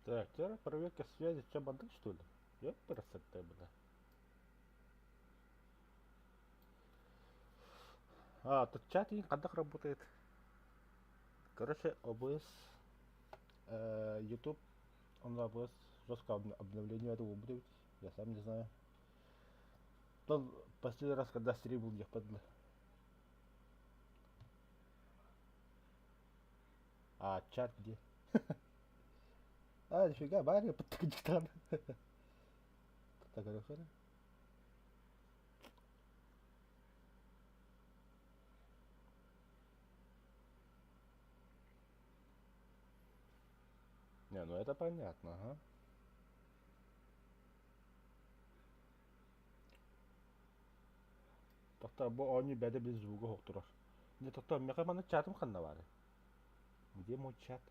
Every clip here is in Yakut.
Так, вчера проверка связи, что, бандык, что ли? Ёпперсоте, бля. А, тут чат как работает. Короче, OBS, YouTube, он OBS жестко обновление этого будет, я сам не знаю. Тот последний раз, когда стрим был, я падла. А, чат где? А, нифига, баар подтыкдьытан. Так, хорошо. Не, ну это понятно, ага. Тохтоо бу оонньуу бэдэ бил звуга суох турар. Не тохтоо миэхэ манна чатым ханна баарый? Где мой чат?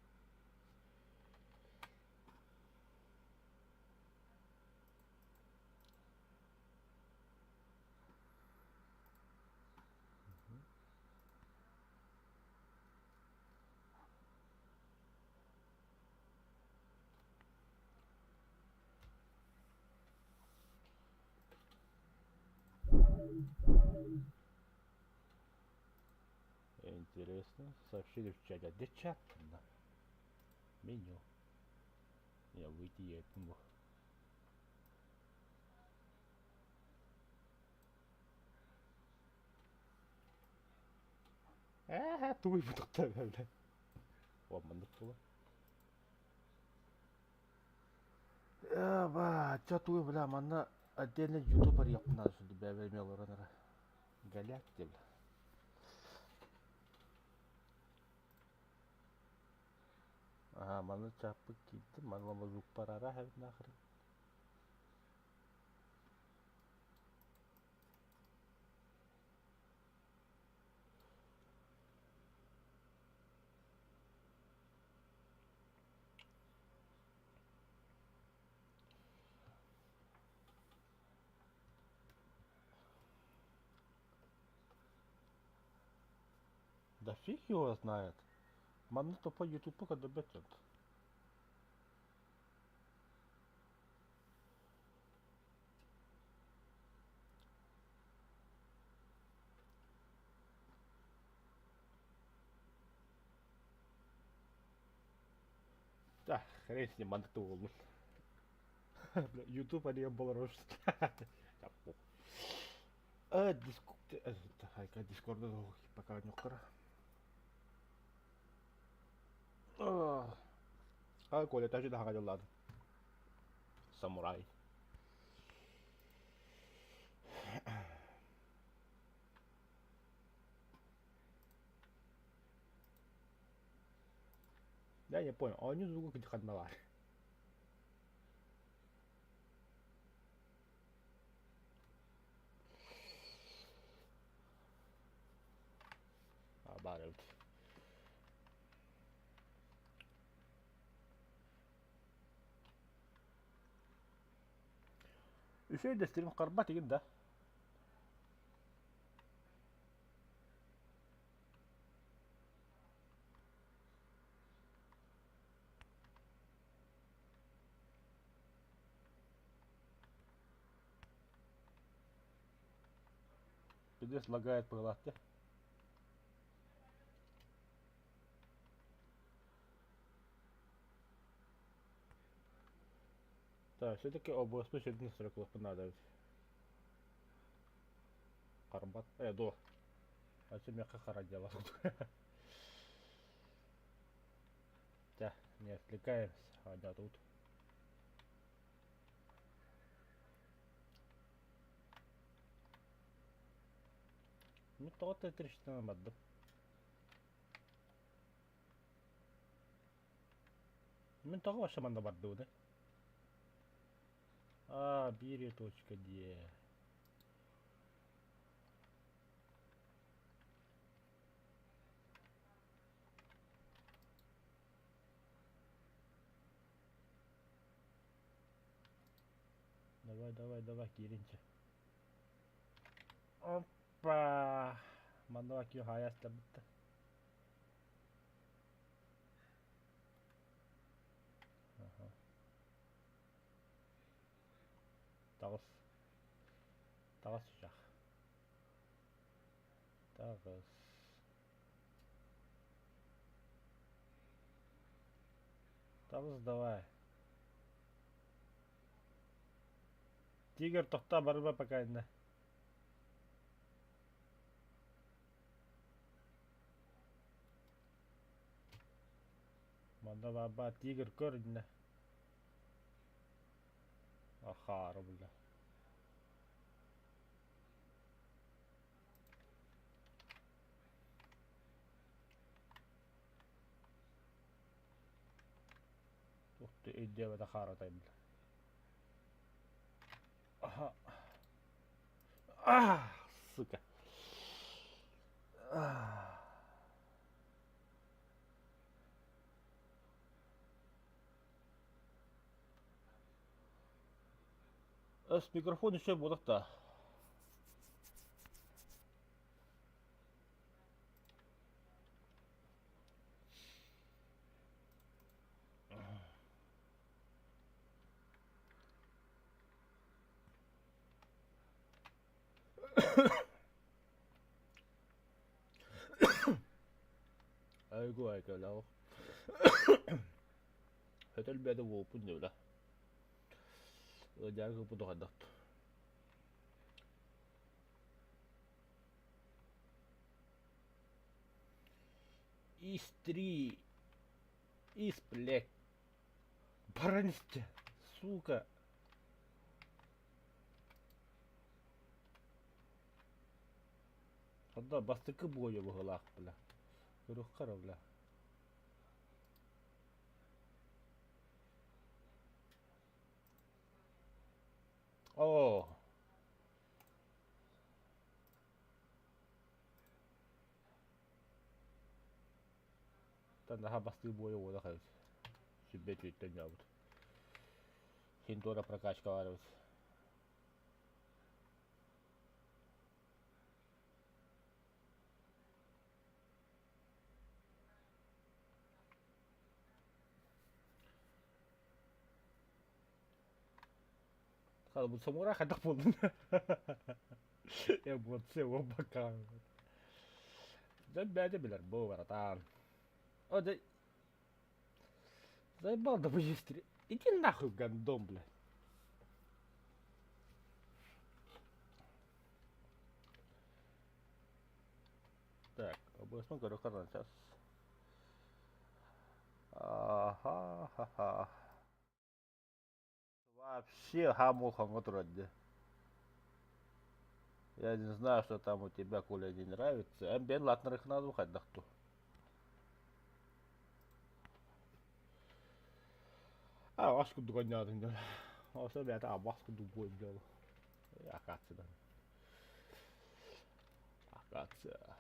Интересно. Сообщили в чате. А где чат? Да. Меню. Я выйти я это Ээ, тугуй бу бля. О, маннык була. Э, ба, чё тугуй, бля, манна отдельно YouTube арыйахпын наада сүрдү бэбэ эмиэ олорон эрэ. Голяк де, бля. Ага, манна чаппыт киирдим, манна звук парара эбит нахрен. Да фиг его знает. Манна тупо ютубка көрдөрбөт Да, хрен с ним, маннык туолбут. Ютуб арыйан буолар А, Дискорда пока нюхтара. А, Коля, даже да хагаллады. Самурай. Да, я понял. А они звук ханналар. А, баар эбит. Үсүө дэстирим харбат игин да. Пиздец лагает по латте. Так, все-таки областной средний срок надо. Карбат. До. А чем я хара делал? Да, не отвлекаемся. А, да, тут. Ну, то трещина бардым. Мин тоҕо вообще манна бардыбыный? А, биир точка дии. Давай, давай, давай, кииринчэ. Опа! Манна киһи хаайастарбыт. Ага. Таҕыс. Таҕыс чычах. Таҕыс. Таҕыс давай. Тигр тохтоо барыба пока иннэ. Манна баба тигр көр иннэ. Ахаары бля. Ух ты, өйдөөбөтө хааратай бля. Аха. А, сука. Өс микрофон еще буолуох да. Айгу айкалаах. Хөтөл бэйэтэ уолпун дьэ Ыалдьаары кыыппыт хайдах Истри Ис, блядь. Баранисте, сука. Онно бастакы буойа быһыылаах бля. Көрүөххэ эрэ бля. Оо. Наһаа бастыы буойа уола эбит. Сүбэ үтүөттэн дьаабыт. Син туора прокачка баар эбит. Бу самурай хайдах буоллун? Эмоция буолбакка. Дьон бэйэтэ билэр бу братан. О, да... Заебал да быстро. Иди нахуй, гандон, блядь. Так, объясню, короче, сейчас. Ага, ха-ха. Вообще хамулхан вроде. Я не знаю, что там у тебя, Коля, не нравится. Эн бен латнарыхнаду хайдахту. А, ас курдук ойноотун дьон. Осо бэйэтэ абас курдук буойдуол. Акациядан. Акация.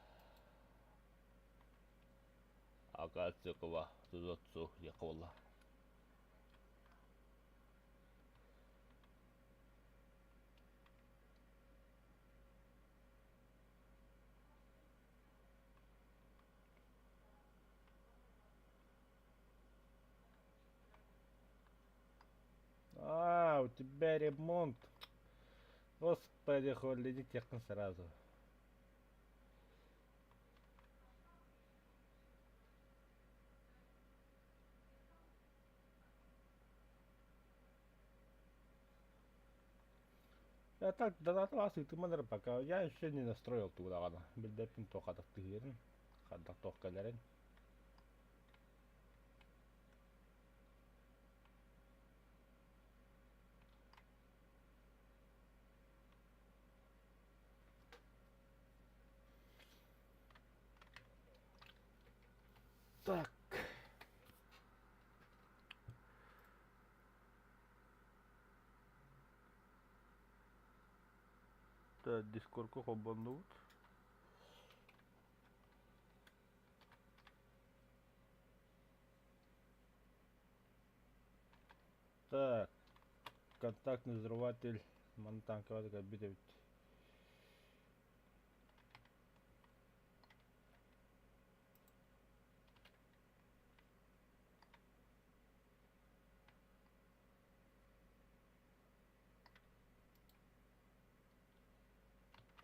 Акация куба тузотсу якула. А, у тебя ремонт. Господи, холи, иди сразу. Я так донатылаас ыытыман эрэ пока я еще не настроил туудаҕына билбэппин туох атахтыырын хайдах туох кэлэрин Так. Так, дискордка холбоннубут. Так, контактный взрыватель монтанковый кэлбит эбит.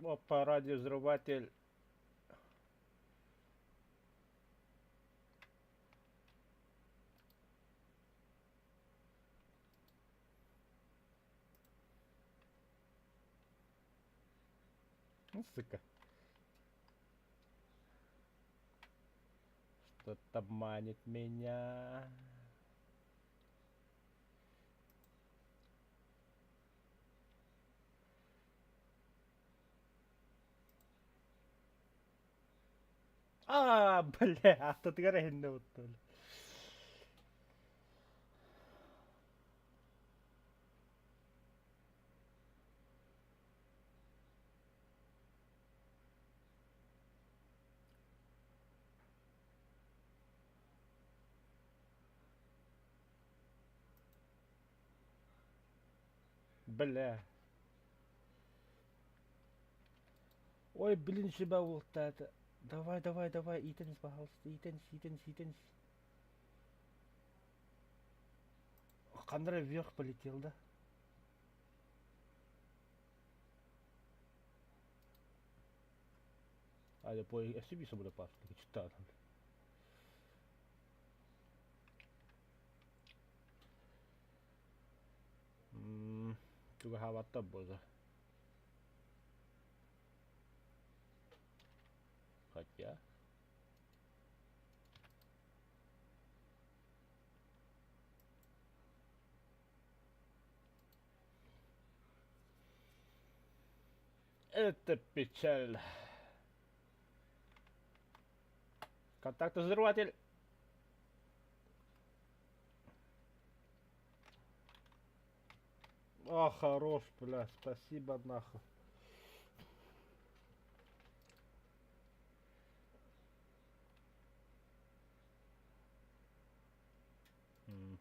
Опа, радиовзрыватель. Ну, сука. Что-то манит меня. А, бля, аттытыгар эһиннэ буттул. Бля. Ой, блин, себя вот это. Давай, давай, давай, Итанс, пожалуйста, Итанс, Итанс, Итанс. Хандра вверх полетел, да? А, я по SCB собой пас, читал. Туга хаватта боза. Хотя... Это печаль. Контактовзрыватель. А, хорош, бля, спасибо, нахуй.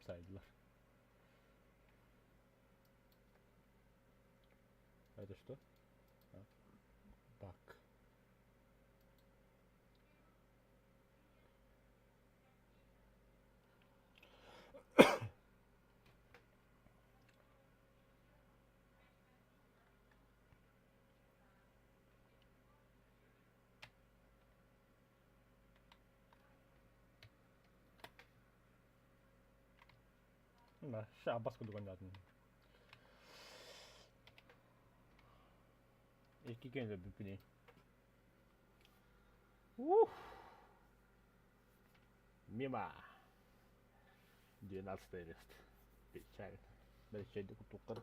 Saydılar. Это что? А. Бак. Шабас кудуганатын. Икки күн бүпүней. Ух! Мимо. 12 место. Печально. Дальше кутукар.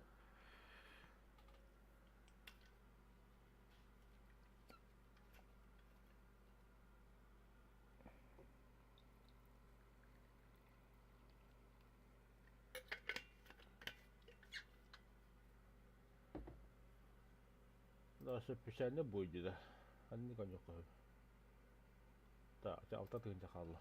Даже печально будет, да. Анны конёк. Так, алта тыгынча хаалла.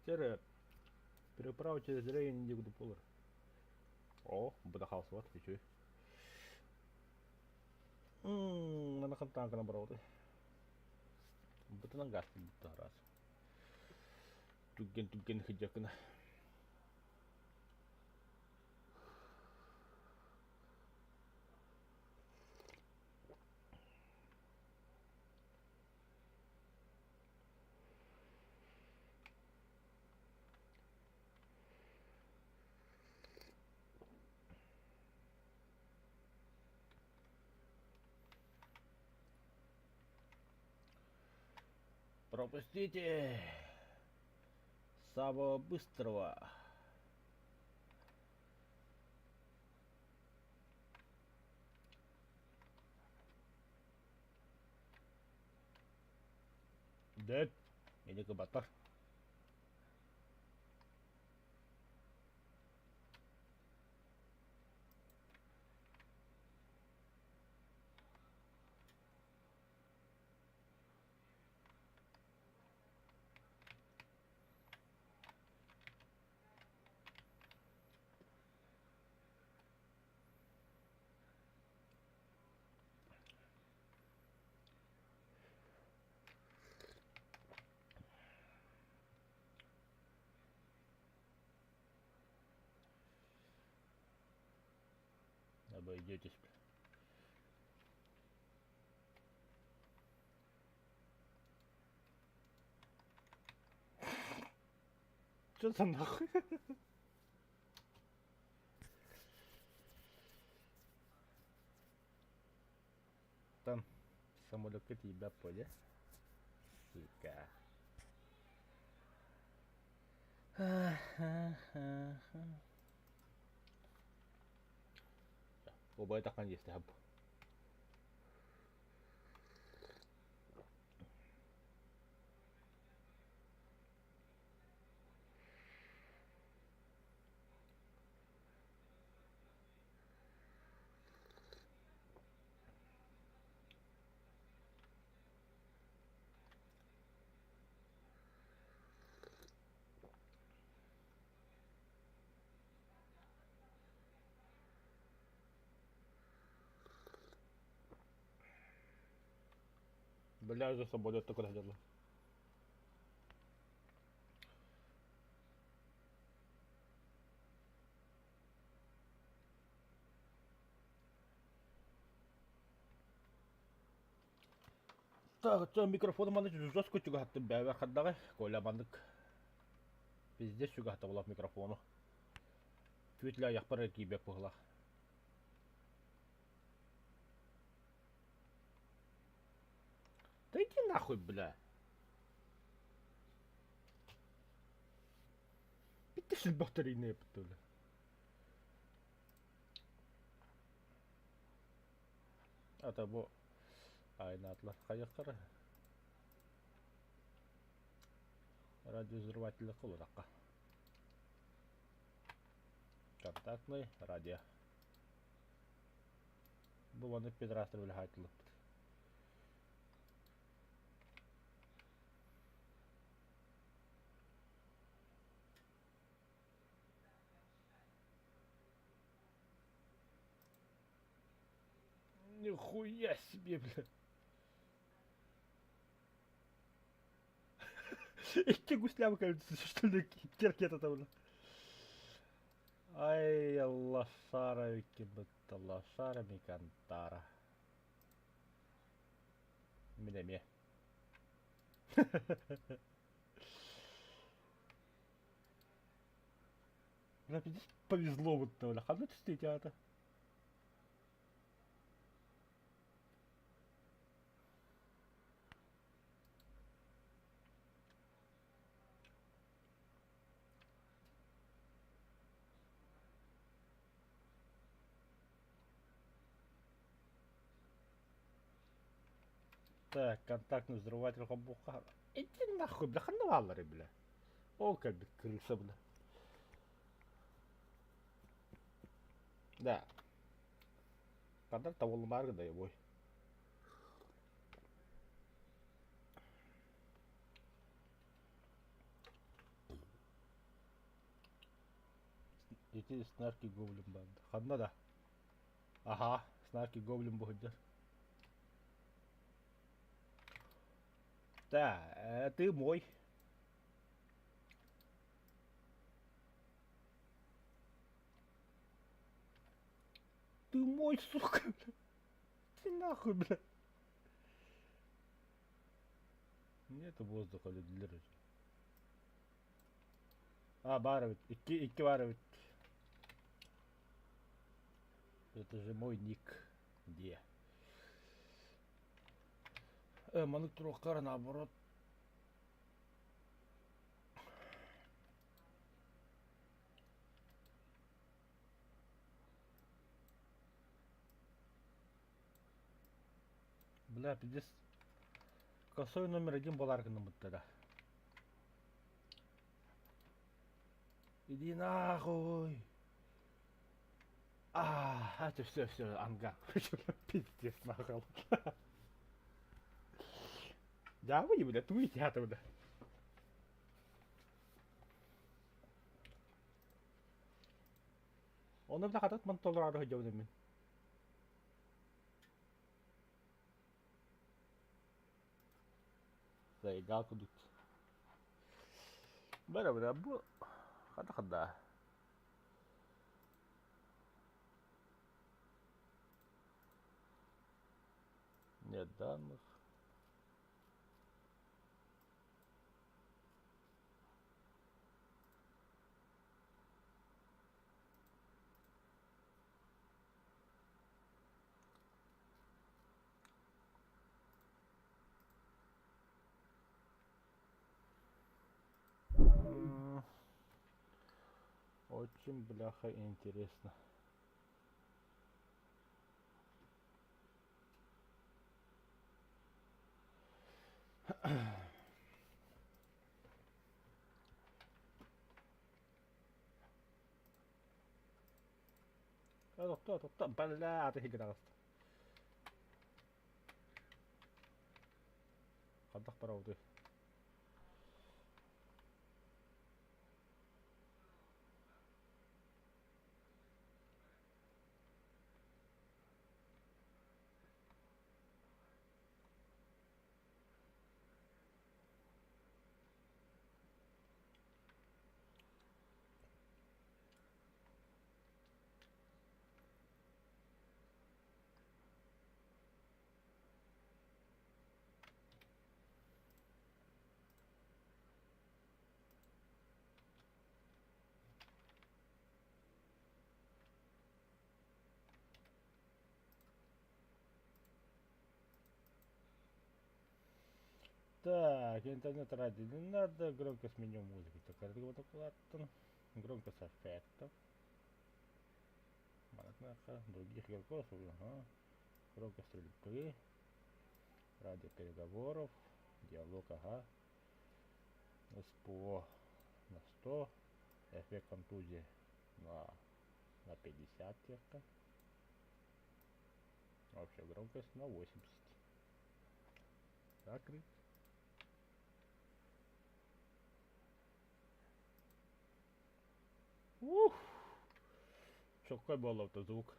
Теперь переправа через Рейн не буду. О, буду хаус вот, чуть. Мм, на танка набрал. Бутынан газ раз. Түгген түгген хыджакына. Пропустите самого быстрого. Дед, ini kebatar. Обойдетесь. Что за нахуй? Там самолекка тиийбэт буоле. Сука. Убай таххан иэстэһэп. Бля, уже самолет такой делал. Так, микрофон маны жестко чугаһаттым бэйэбэр хардаҕай. Коля маннык пиздец чугаһата буолар микрофону. Чуть ли айахпар киирбэт быһылаах. Да иди нахуй, бля. Bitti батарейный бля. Ата бу айнатлар хайахтара. Радиовзрыватель кылыракка. Контактный радио. Бу маны педрастр биле хайтылыппыт. Нихуя себе, бля. Икки гуслява кажется, что ли, икки ракета там. Ай, лошара, будто лошара Микантара. Минеме. Бля, пиздец, повезло будто, бля. Ханна түстейте Так, контактный взрыватель хобуха. Иди нахуй, бля, ханна бля. О, как бы крыса, бля. Да. Кандар таволмар да его. Эти снарки гоблин банд. Ханна да. Ага, снарки гоблин будет. Да, ты мой. Ты мой, сука, бля. Ты нахуй, бля. Нету воздуха для А, баар эбит. Икки, икки баар эбит. Это же мой ник. Где? Маннык туруохтара наоборот. Бля, пиздец. Косой номер один буолар гынныбыттара. Иди нахуй! А, это все, все, ангар. Пиздец, нахуй. Да вы, бля, туйте, бля. Оны бля хатат ман толорары сылдьабын мин. Заигал кудут. Бара бара бу хата хада. Нет данных. Очень, бляха, интересно. Тохтоо, тохтоо, бля, аты хигин аҕыста. Хайдах барабытый? Так, интернет радио не надо, громкость меню музыки. Громкость эффектов. Других игроков, ага. Громкость стрельбы. Радио переговоров. Диалог, ага. СПО на 100. Эффект контузии на 50 где-то. Вообще громкость на 80. Закрыть. Ух! Какой был это звук?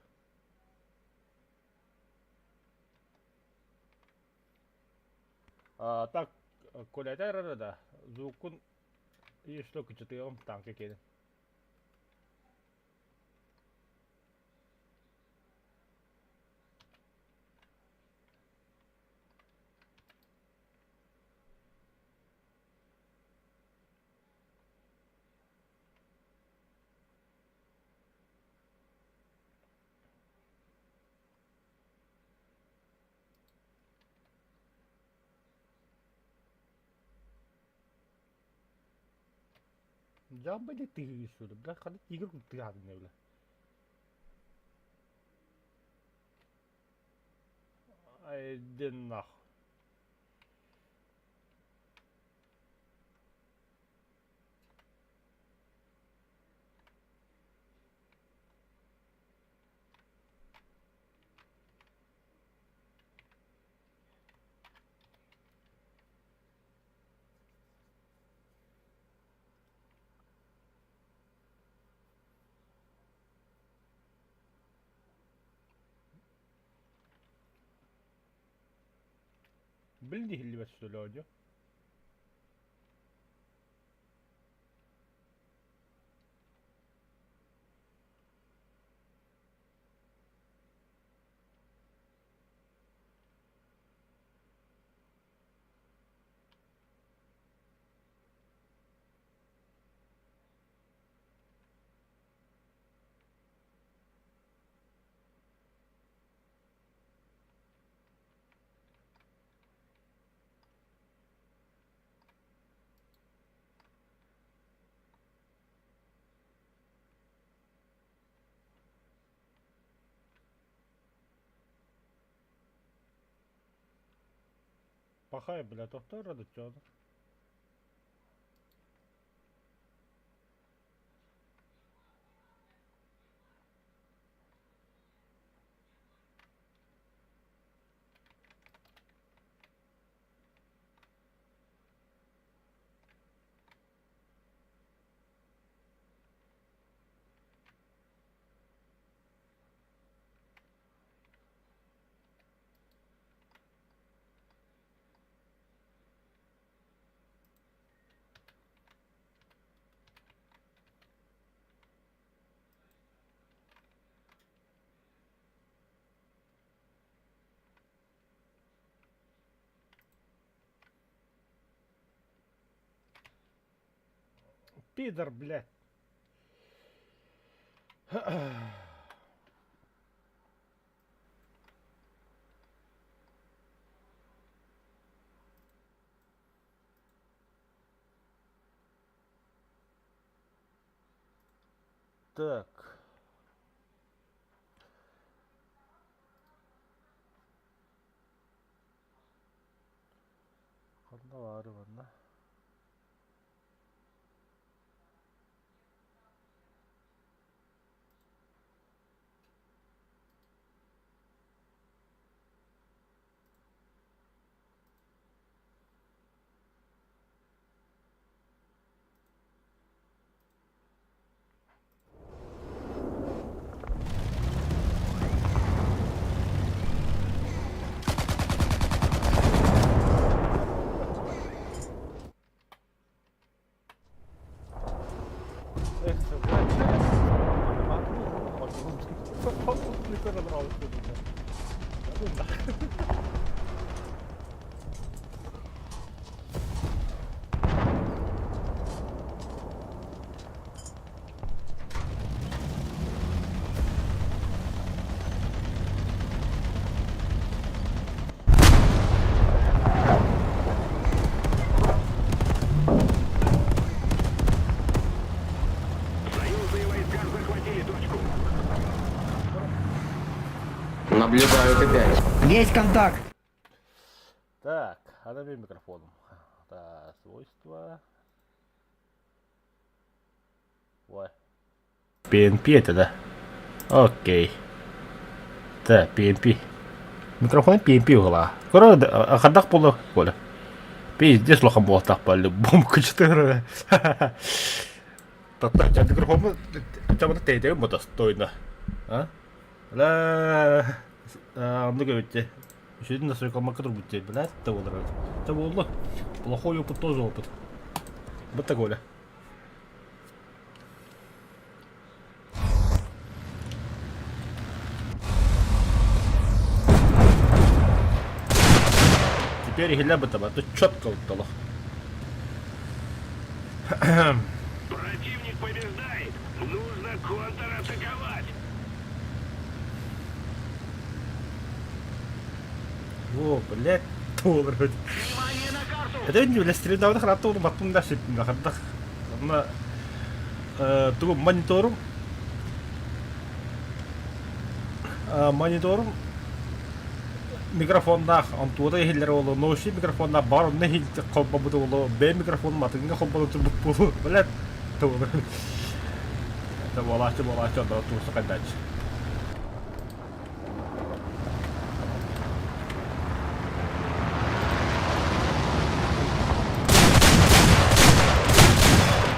А, так, Коля, да, звукун и что кычытыам танка кэлин. Дьаабы тыгыы бля, ханы тигр тыгаадын бля. Ай, иди нахуй. Блин, иһиллибэт что ли аудио? Пахай, бля, тохтоо эрэ Пидор, блядь. Так. Ханна баары манна? Эх, Союзные войска захватили точку. Наблюдаю Т5. Есть контакт! Так, а микрофоном. Так, свойства. Ой. PNP это, да? Окей. Так, PNP. Микрофон PNP угла. Короче, хадах поло, Коля. Пиздец лохом был так по-любому 4. Таtta, микрофон, чамата тейте достойно. А? Ла, оннук эбит Үчүгэй настройкалмакка турбут диэн, блядь, да буолар эбит. Да буолла. Плохой опыт тоже опыт. Вот так, Оля. Теперь иһиллэр бытаба, тут четко утталах. Противник побеждает. Нужно контратаковать. О, блядь, туолар эбит. Внимание на карту! Это не бля, стрельдавы хратта уну баттым да ситтим да хардах. Онно тугу мониторум мониторум микрофоннаах онтуота иһиллэр уолу наушник микрофоннаах баар онно иһил холбоммут уолу бэйэ микрофонум атыҥҥа холбоно турбут буолу блядь туолар это буолааччы буолааччы онно туурса хайдааччы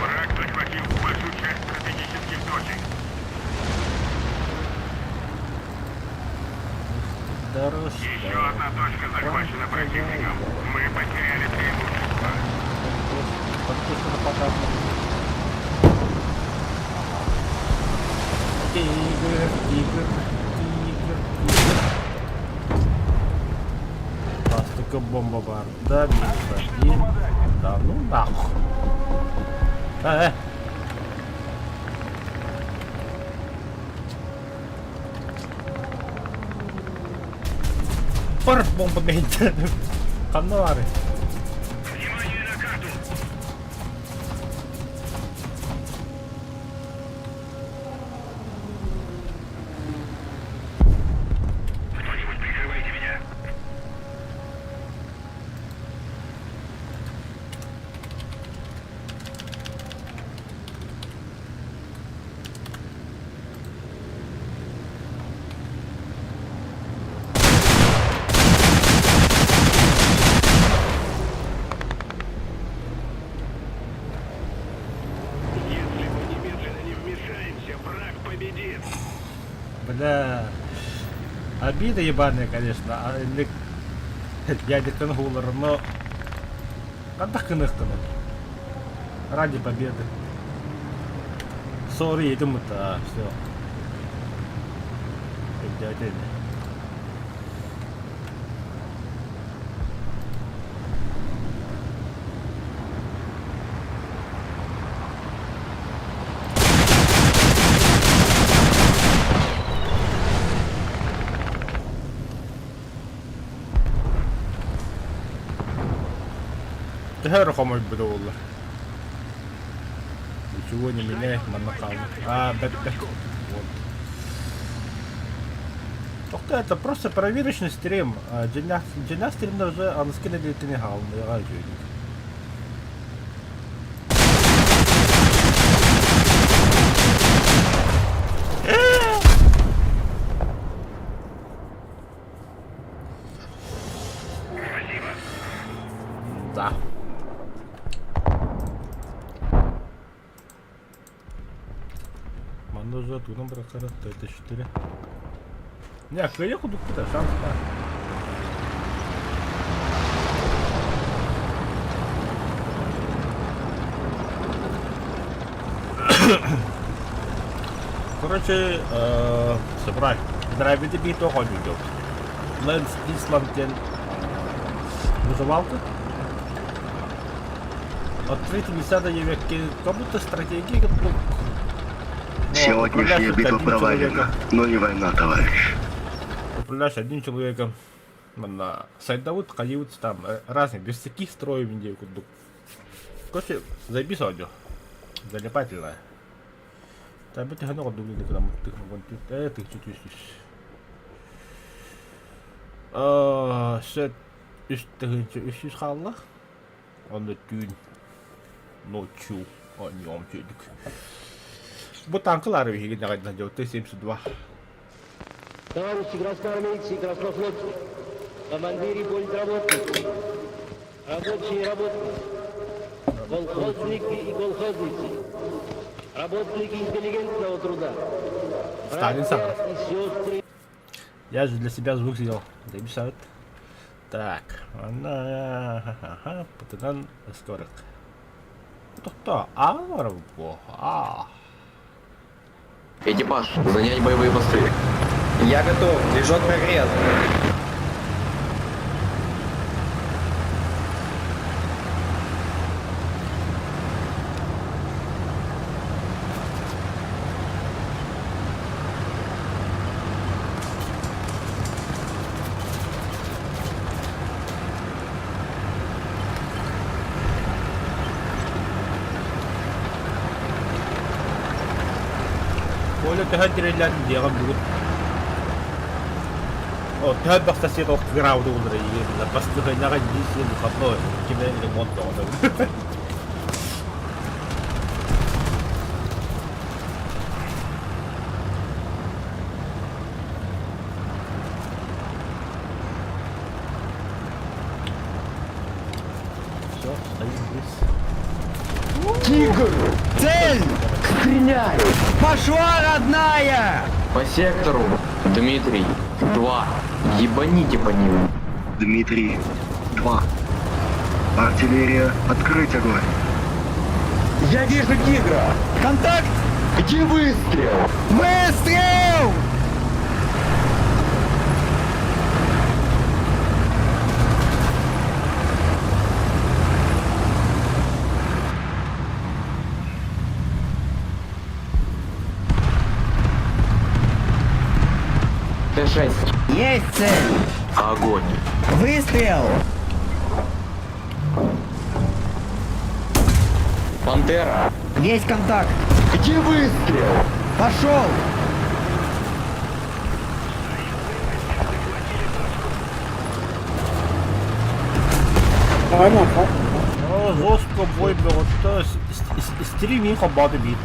Враг захватил большую часть стратегических точек. Еще одна точка захвачена противником. Мы потеряли преимущество. Подписка показана. Тигр, тигр, тигр, тигр. Пластика бомба бар. Да, минус один. Да, ну нахуй. Э, э. Пар бомба мейте. Ханна бары. Внимание на карту! Кто-нибудь прикрывайте меня. Если мы немедленно не вмешаемся, враг победит. Бля. Обида ебаная, конечно. А, ядерный гулар, но... Хантах гыныахтанар. Ради победы. Sorry, этим-то все. Өйдөөтүн. Төһө эрэ хомойбута буоллар. Ничего не меняй, манна хаалбыт. А, бэт бэт. Вот. Тохто это просто проверочный стрим. Дьиҥнээх дьиҥнээх стримда уже аныгыскы нэдиэлэни хаалыныаҕа үчүгэйдик. Да. Манна уже тугунан бырахтара Т4. Не, кыайа кудукпут шанс баар. Короче, собрай. Драйвити биир туох оонньуурдук. Lens Island диэн вызывалка. Открыть места диэбэккэ, как будто стратегия курдук. Но Сегодняшняя управляешь только битва одним провалена, человеком. но не война, товарищ. Управляешь одним человеком. Манна сайдабыт, хайыбыт там разные верстаки строим диэн курдук. Короче, заебись аудио. Залипательная. Табы төһөнү ордук тыһыынча 3 300 хаалла. Онно түүн ночью оонньуом үчүгэйдик. Бу танкалары биһиги даҕайдан Т-72. Товарищи красноармейцы и краснофлотцы, командиры политработники, рабочие и работницы, колхозники и колхозницы, работники интеллигентного труда, Сталин братья саҕана. и сестры. Я же для себя звук сделал. Записать. Так, она, пытынан скорых. Тохто, а, а. Экипаж, занять боевые посты. Я готов, движок нагрет. Коля төһө тирэллэн диэҕим бүгүн. О, төһө бахта сиэт ох кыраабыты булар иһин. Бастыхайнаҕа дии сиэн выходной. Кимэ ремонт тоҕо. Все, стоим здесь. Тигр! Цель! Стреляй! Пошла, родная! По сектору. Дмитрий, 2. Ебаните по ним. Дмитрий, 2. Артиллерия, открыть огонь. Я вижу тигра! Контакт! Где выстрел? Выстрел! Т-6. Есть цель! Огонь. Выстрел! Пантера. Есть контакт! Где выстрел? Пошел! О, жестко бой был. Вот стриминг обады бит.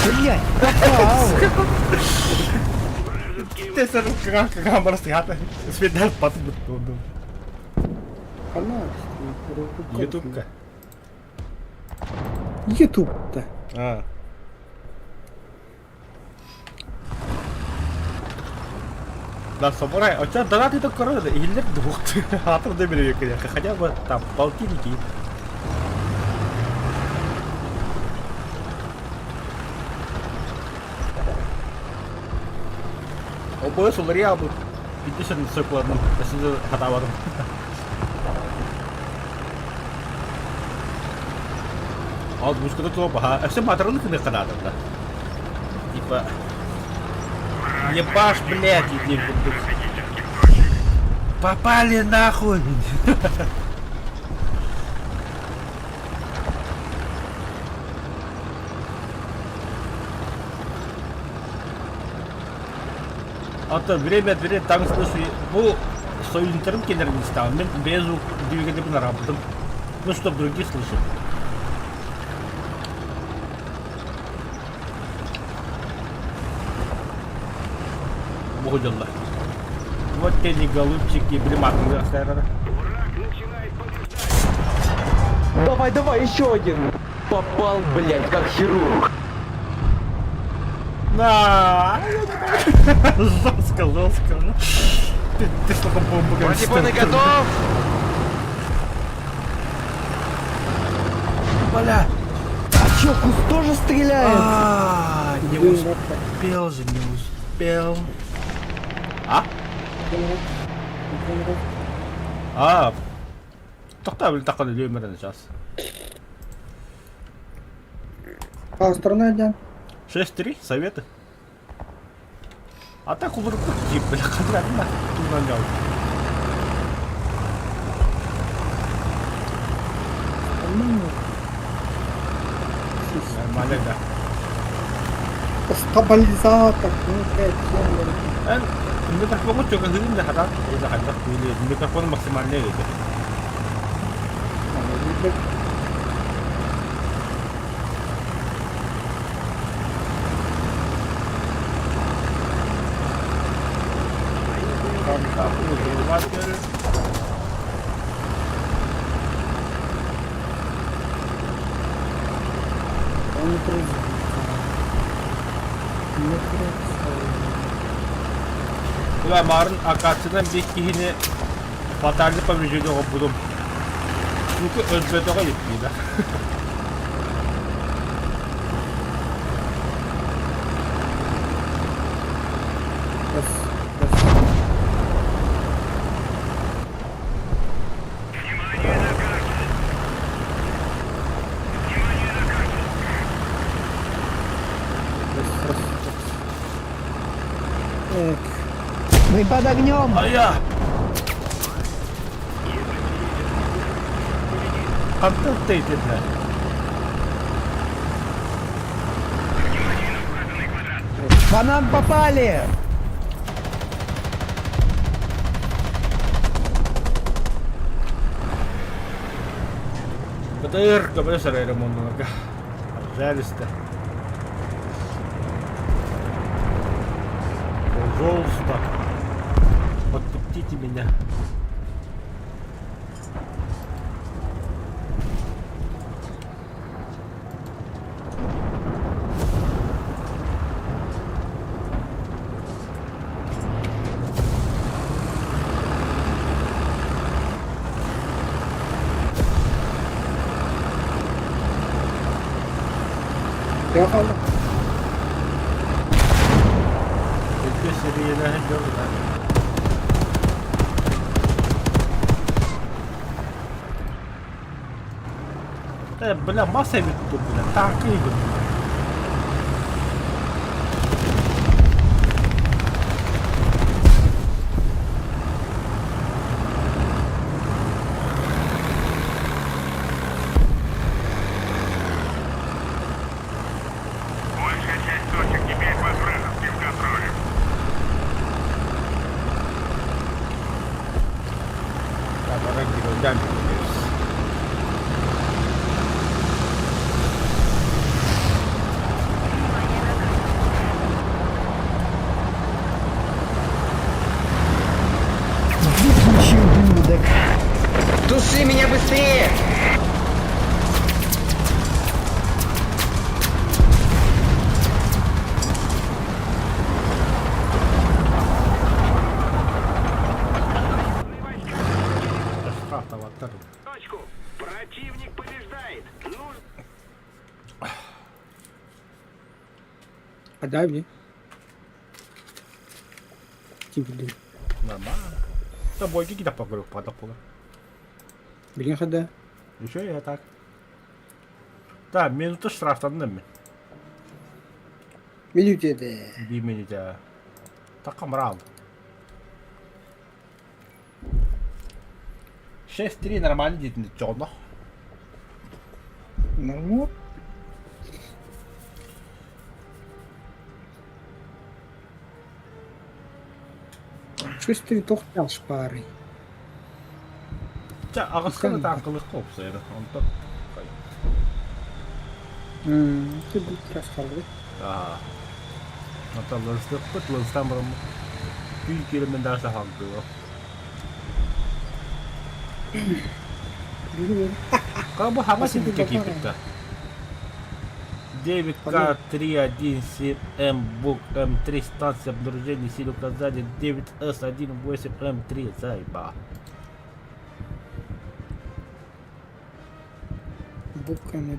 Блять, попал! Тесер камера сыгата. Свидал пат бутту. Ютубка. Ютуб-то. А. Да, самурай, а у тебя донаты только корона, или двух, а то хотя бы там полтинники. ОБС уларыйа бу 50 сокладным, если хатабадым. Ал мушкада туа баха, өссө матраны кыны канадым да. Типа, ебаш, блядь, иди курдук. Попали нахуй! А то время от времени там слышу, бу союзниктарым кэлэрин истэҕин, мин бэйэ звук двигателин араабытым. Ну, чтоб другие слышали. Бу дьоллор. Вот те не голубчики, били матыңды астайрара. Враг начинает побеждать. Давай, давай, еще один! Попал, блядь, как хирург. На! Жестко, жестко. Ты, ты слишком бомбу Бронебойный готов! Бля! А чё, куст тоже стреляет? А, не успел же, не успел. А? А, тохтоо били таххан өлүөм сейчас. А, сторона один. 6-3, советы. А так улырыппыт дии, бля, хадратна, туунан Нормально, да. Стабилизатор, ну, блядь, ёбаный. Эн микрофону чөкөһүнүн да хатан, или хайдах или микрофон максимальный эти. Бля, марын акациянан биир киһини фатальный повреждение оҥорбутум. Сука, өлбөтөҕө иликтиибэ. Внимание на карту! Внимание на карту! Мы под огнем! А я! Хантан ты бля. По нам попали! БТР көмөлөс эрэ ремоннанарга. Пожалуйста. Пожалуйста. Подпустите меня. Поехали. Икки сериялэһэн дьон Э, бля, масса эбит тут, бля, танка игр. Большая часть точек теперь под вражеским контролем. Да, пора героям надеюсь. Выключи, ублюдок! Туши меня быстрее! Штрафтоваттар. Точку! Противник побеждает! Нужно... А дай мне. Типа, блин. Нормально. Да бойки кида поговорю, падал пола. Блин, хода. Еще я так. Да, минута штрафтанным мен. Минуте, да. Биир минута. Такамрал. 6-3 нормально диэтин чоҕоно. Нормально. Шесть-три тохташ пары. Чэ, аҕыска да тааҥкалыахха уопсайра. Онтон Ты будет расхаллы. Аа. Онтон лынстыахпыт, лынстаан бараммыт. Түүн киирэммин даже хаалдыга. Как бы хаҥас иликкэ киирбиттэр. 9К317М БУК М3 станция обнаружения сил указания 9С18М3 заеба. БУК М1.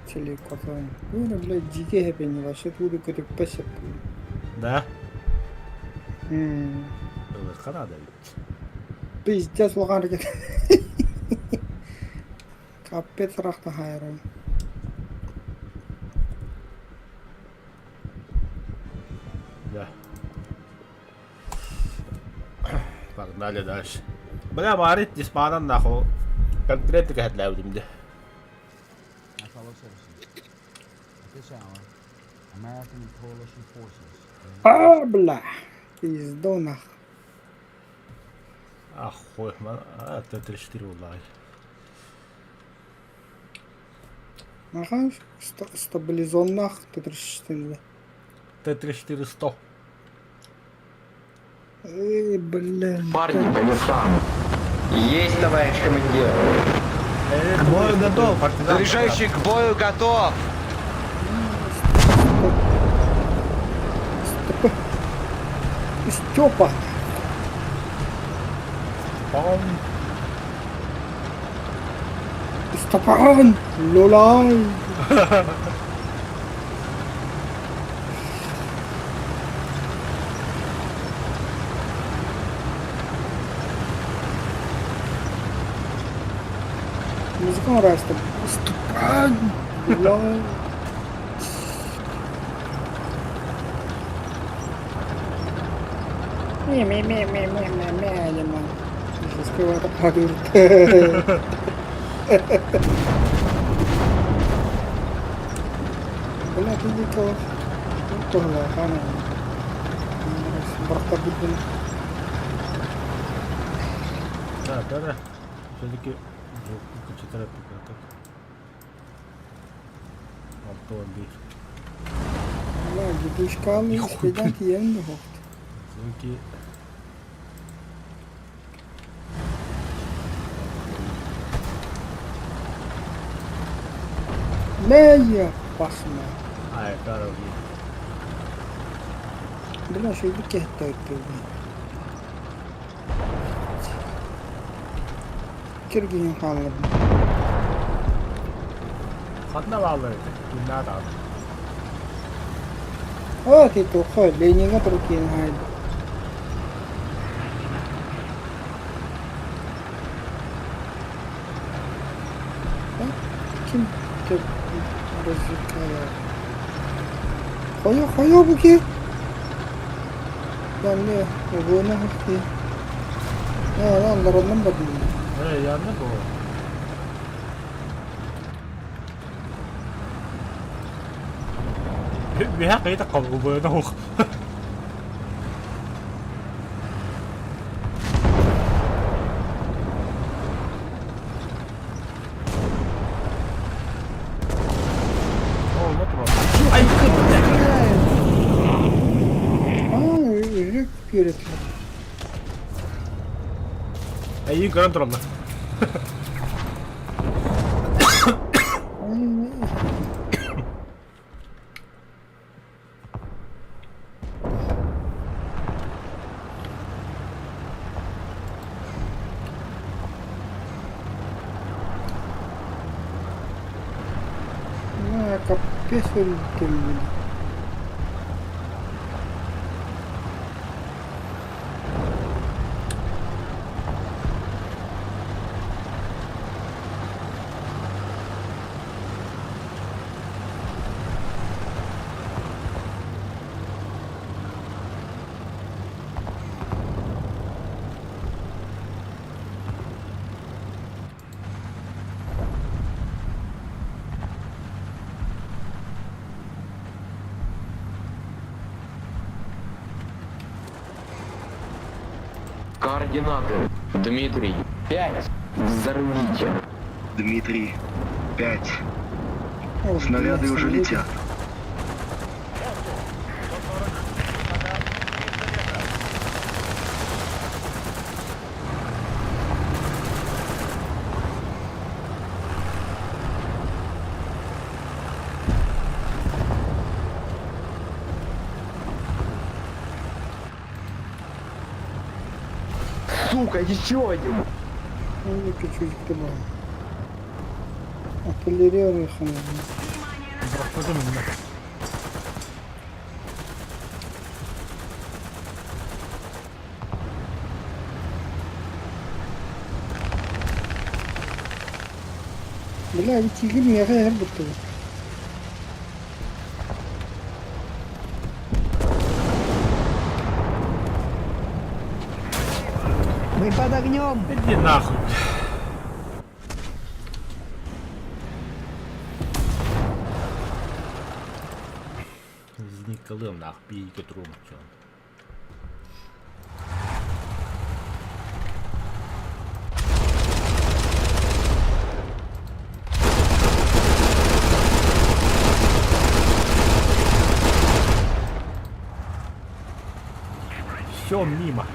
Телекотон. Ну, блядь, дикий хэппи вообще туды көтүппэ сөп. Да? Ылыхха наада эбит. Пиздец улахан ракета. Капец рахтахайрым. Да. Погнали дальше. Бля, Марит диспанан нахуй. Конкретно кэһэтлээбитим дии. My fellow citizens, at this hour, American and coalition forces А, бля. Пизду нах. Ахуй, а, Т-34 буоллаҕай. Аха, стабилизоннах Т-34. Т-34 100. Эй, блин. Парни, по местам. Есть, товарищ командир. К бою готов. Заряжающий к бою готов! Степа. Пам. Степан. Лолай. Музыка нравится. Степан. Лолай. Ме-ме-ме-ме-ме-ме-ме, Лимон. Распевает падают. Бля, ты дикого. Тугла, хана. Барахта будем. Да, да, да. Все-таки четыре так. Антон бир. Бля, дедушка, спидан тиен дохот. Звуки. Мэйя пасма. Ай, дороги. Бля, что иди кehtä Киргин хаалларбын. Ханна бааллар этэ? Күннээх даҕаны. Оо, ти туохха Лениҥҥэ турукиин хаайда. Ким развлекала? Хайа, хайа бу ки? Янне, обуна хахти. Аа, аллараннан бардым. Э, янна бу. Үһэ кыйта кабылбыны ух. Ай, Стреляет! Аа, үрүк үөрэтилэр. Эйин көрөн тураллар. На, капец өлтүм. Координаты. Дмитрий, 5. Взорвите. Дмитрий, 5. Снаряды уже летят. Сука, еще один! Чуть-чуть Артиллерия выехала. Бырахпытым иннэ. Бля, ведь игры миэхэ иһэр буттубут. Мы под огнем! Иди нахуй. Зникалым нах, биге трум чон. Все мимо.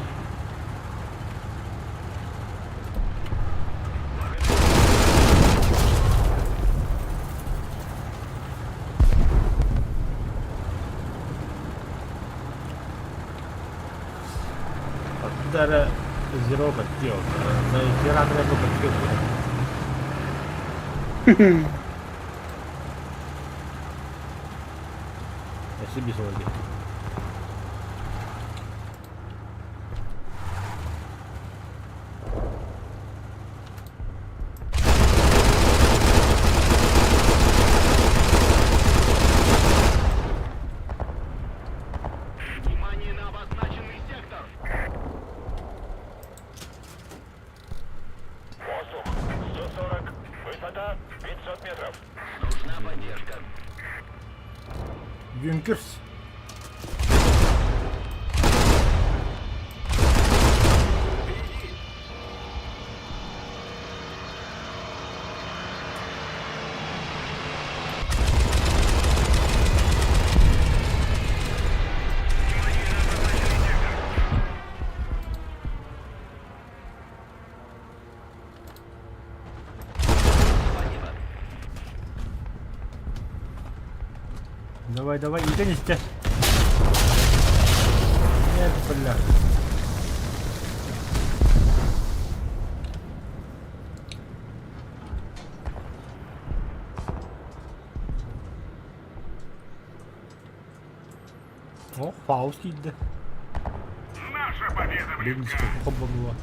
Оттуда эрэ зеро баттио. Херан эрэ баттио. Өссө биир сыл Внимание на обозначенный сектор! Воздух 140, высота 500 метров. Нужна поддержка. Юнкерс. Давай, давай, иди не Нет, бля. О, Фауст киирдэ. Наша победа Блин, холбоннула.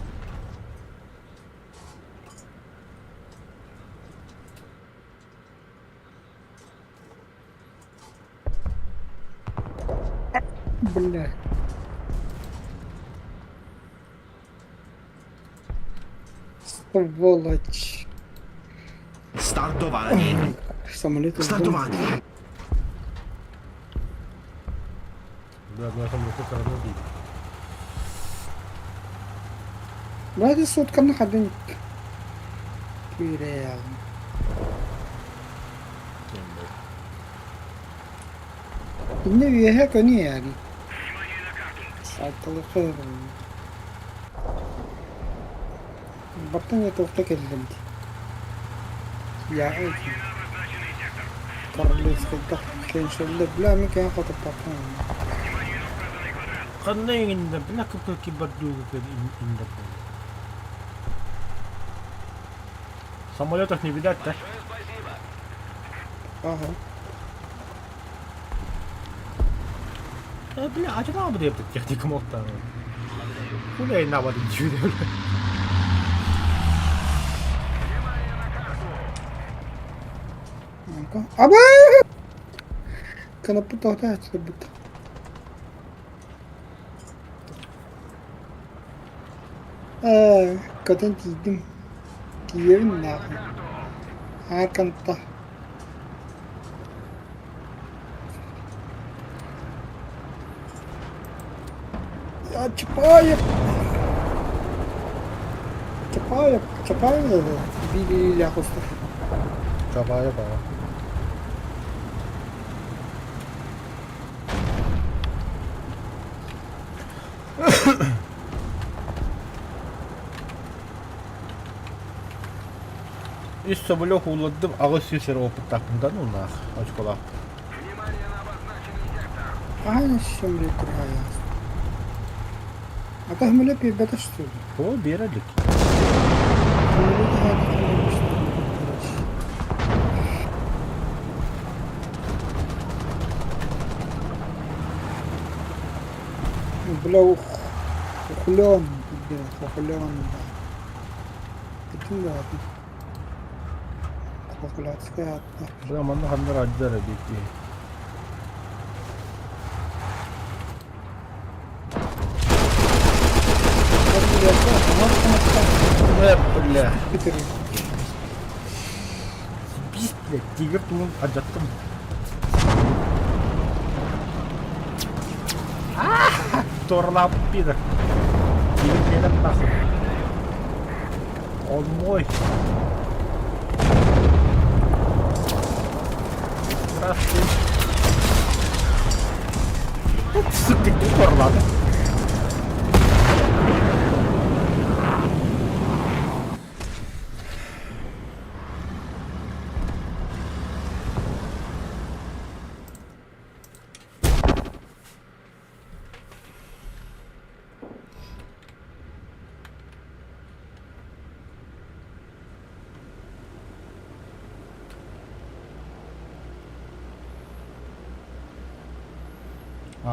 Бля. Сволочь. Startowanie. Самолет. Startowanie. Да, на самом деле, все равно бить. Бля, сутканы хадын. Күйрәм. Инне үөһэ көнү Сааталыкка Бартан туохта кэллим дии. Я Королевскайга кэншэллэ бля мин кэһэн хотоппаппын. Ханна иҥиннэ, бля, какой кибордюга инде Самолетов не видать, да? Ага. Бля, а что надо будет техника мод-то? Хуля и на воду чудо, бля. Аба! Кнопка тоһто Ээ, көтөн тиийдим. Тиийэбин нахуй. Аарканта. Я Чапаев! Чапаев, Чапаев да биир илиилээх устар. Чапаев аҕа. Үс соболех ууллардым, 800 эрэ опыттаахпын да унаах очколаах. Хаһан самолет тургаайаас? А то самолет биэрбэтэ что ли? О, биэрэ илик. Самолет аһаатах Бля, ух, ухлён, бля, хохлён, да. Бүтүн баҕатын. Хохлядскай ааттаах. Бля, манна ханна радио эрэ биир Э, бля. Бис, блядь, тигр тумун алдьаттым. Торлап пидор. Тигр кэлэн нахуй. Он мой. Здравствуй. Сука, ты торлады.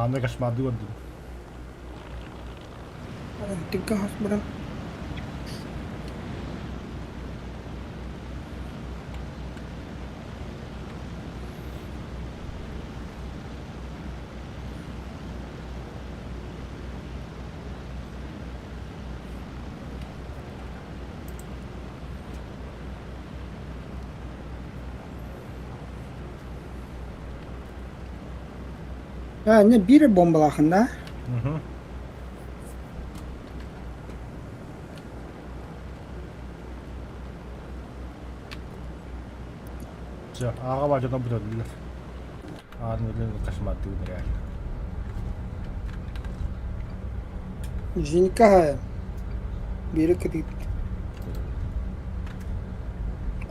Ааны кошмарды көрдүм. Тикка хас баран. А, не биир бомбалаахын да? Угу. Все, аҕа баадьана бүтэллэр. Аан үлэн кошмардыыбын реально. Зенька хаайан. Биири кытыыт.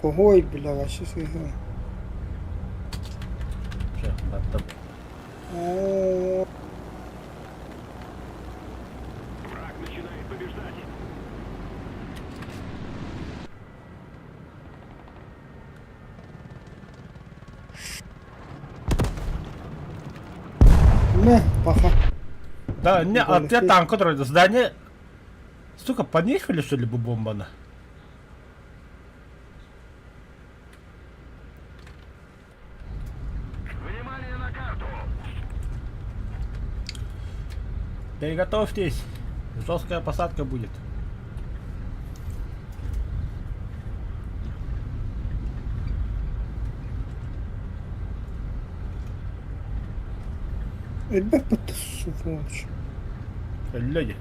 Кохой, бля, вообще сыыһа. Все, баттым. Оо, Враг начинает побеждать. мэ, паха. Да, не, а ты танк, который здание... Сука, понехали, что ли, бомбана? Внимание на карту! Приготовьтесь. Жесткая посадка будет. Элбэх бытты сволочь. Люди.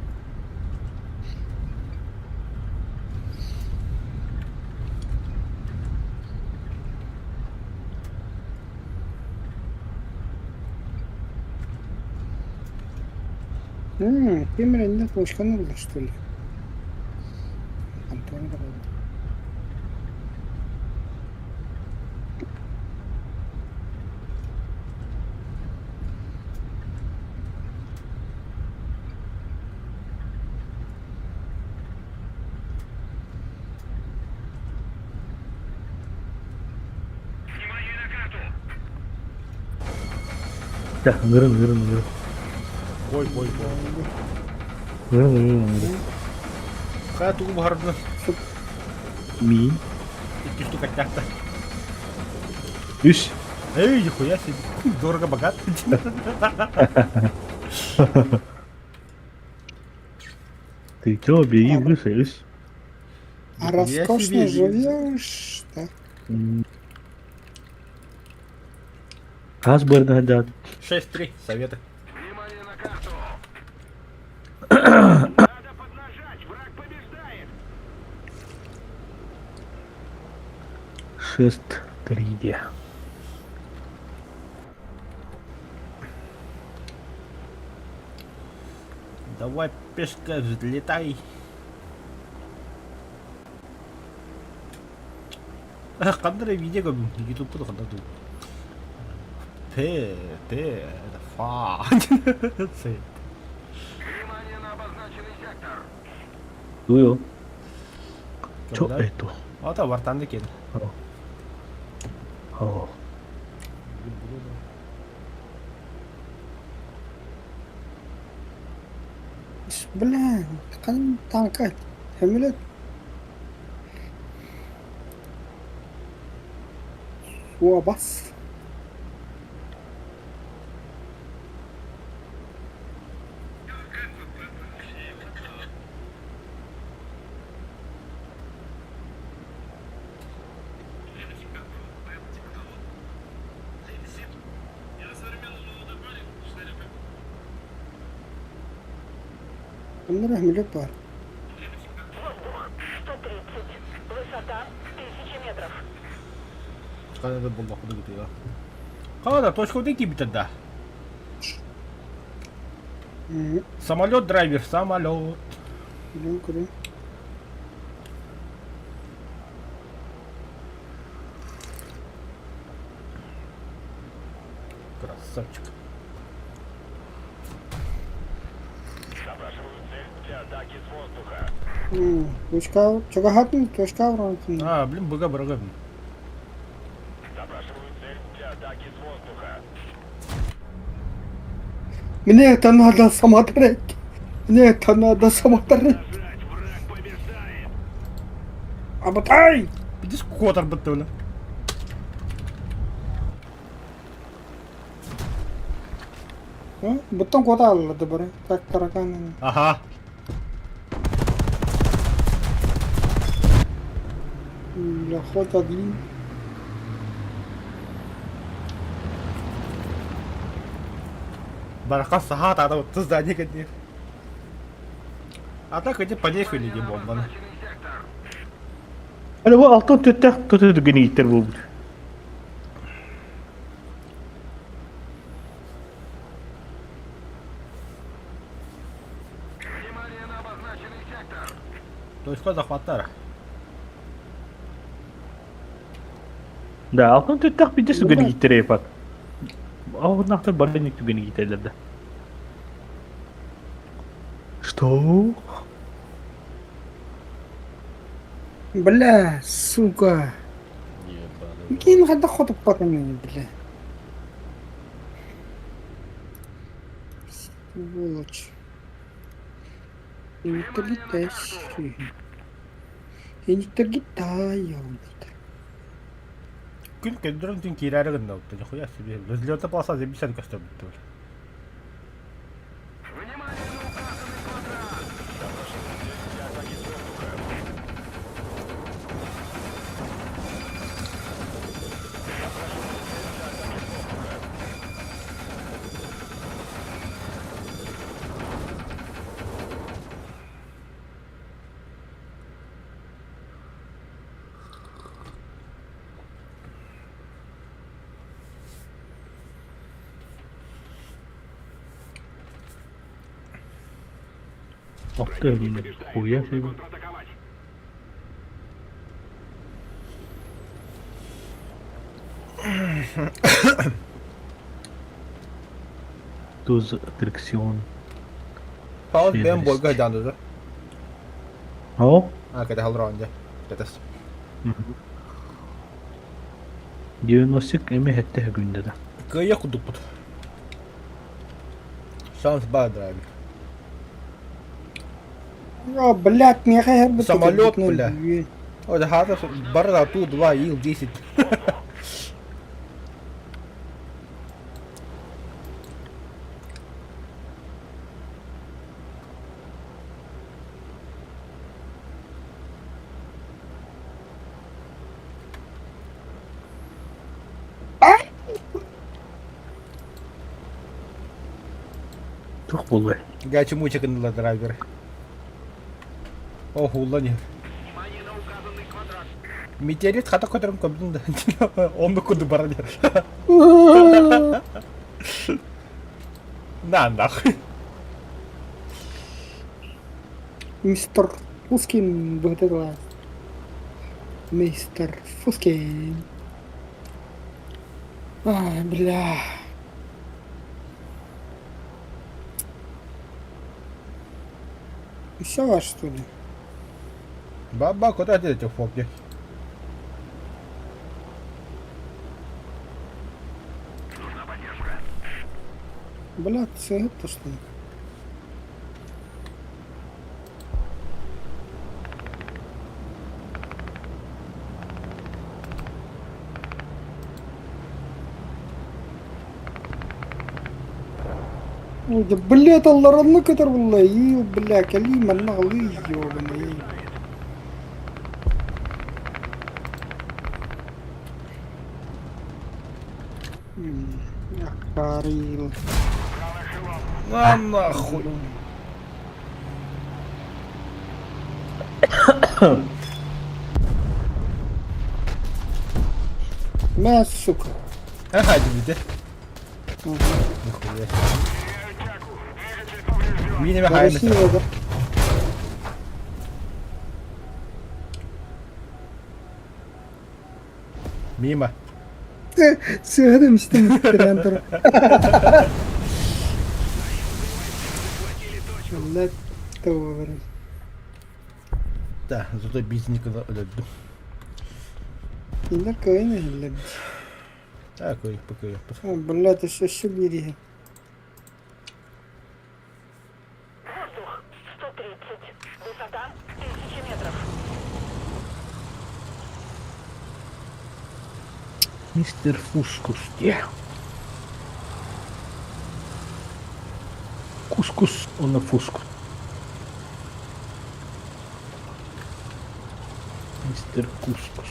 Ким эрэ иннэ точканы ылла что ли? Антон барабын. Внимание на карту! Чэ, ыҥырын, ыҥырын, ыҥырын. Ой, ой, ой. Ыҥырын, ыҥырын, ыҥырын. Хайа тугу буһардын? Миин. Икки штука тяхта. Үс. Эй, нихуя себе. Дорого богато. Ты чё, бери выше, үс. А Нихуя роскошно себе. живешь, да? Хас бырда да. 6-3. Советы. Внимание на карту! Надо поднажать! Враг побеждает! Шесть три диэ. Давай, пешка, взлетай. Ханна эрэ видео көрдүм, ютубка да ханна дуу. П, Т, Фа. Ц. Дуйо. Чо это? Ата вартанды кен. О. Бля, ханна танка. Самолет. Суобас. Онно эрэ самолет баар. Ханна да буллахпыт ыгытыга. Хана точка киирбитэр да. Самолет драйвер, самолет. Билэн көрүҥ. Красавчик. Точка чугаһатын точка ураатын. А, блин, быга бырага. Мне это надо смотреть. Мне это надо смотреть. Абатай! Видишь, котор баттыла. Буттан куота алла бары. Так таракан. Ага. Хоть один. Барака саха тада вот здание кадир. А так эти поехали не бомбаны. Али бу алтын төттөх төтө түгэн буолбут. Точка захваттар. Да, алтын төттөх биде түгэн ииттер епат. Аҕыннаахтар бары түгэн иитэллэр да. Что? Бля, сука. Ким хайдах хотуппатыҥый, бля. Сволочь. Интерлетающий. Интерлетаю. Күн көндөрөн түн киирээри гынна нихуя себе. Взлета полоса забисен көстөр бүттү. Ох ты, блин, хуя себе. Туз аттракцион. Паул бэм бойга жандызы. О? А, кэдэ халраанде. Кэтэс. 90 эми хэтте күндэ да. Кыйа кудуппут. Шанс бар драйвер. О, блядь, миэхэ иһэр Самолет, бля. Ой, да хата барда ту 2 ил 10. Туох буолуой? Гачи мучик гыннылар драйвер. О, хулла не. Метеорит хата көтөрүн көрдүм да. Оннук курдук баран иһэр. На нахуй. Мистер Фускин быһыта Мистер Фускин. Ай, бля. Еще ваш, что ли? Баба, куда ты эти фоки? Бля, все это что ли? Ой, да блядь, алларанны көтөр булла, ил, бля, кэлии манна ылыы, ёбаный. Акарил. На нахуй. Мә, сука. Ага, дибите. Нихуя. Мин эме хайын. Красиво, да? Мимо. Сыгадым истин тур. Let over. Да, зато бизникада өлөрдүм. Кинилэр кыайан иһиллэр. Так, кыайыппыт, кыайыппыт. Блядь, өссө өссө биэриһэ. Воздух 130. Высота 1000 метров. Мистер Фускус где? Кускус, он на фускус. Мистер Кускус.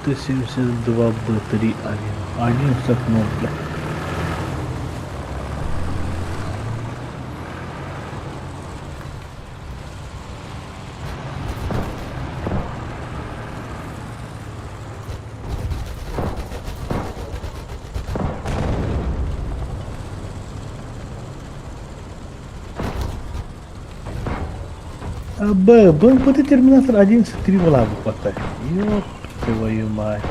Т-72 Б3 один. 11.0, бля. А, Б, БМПТ Терминатор 11.3 была бы хватает. Ёб твою мать.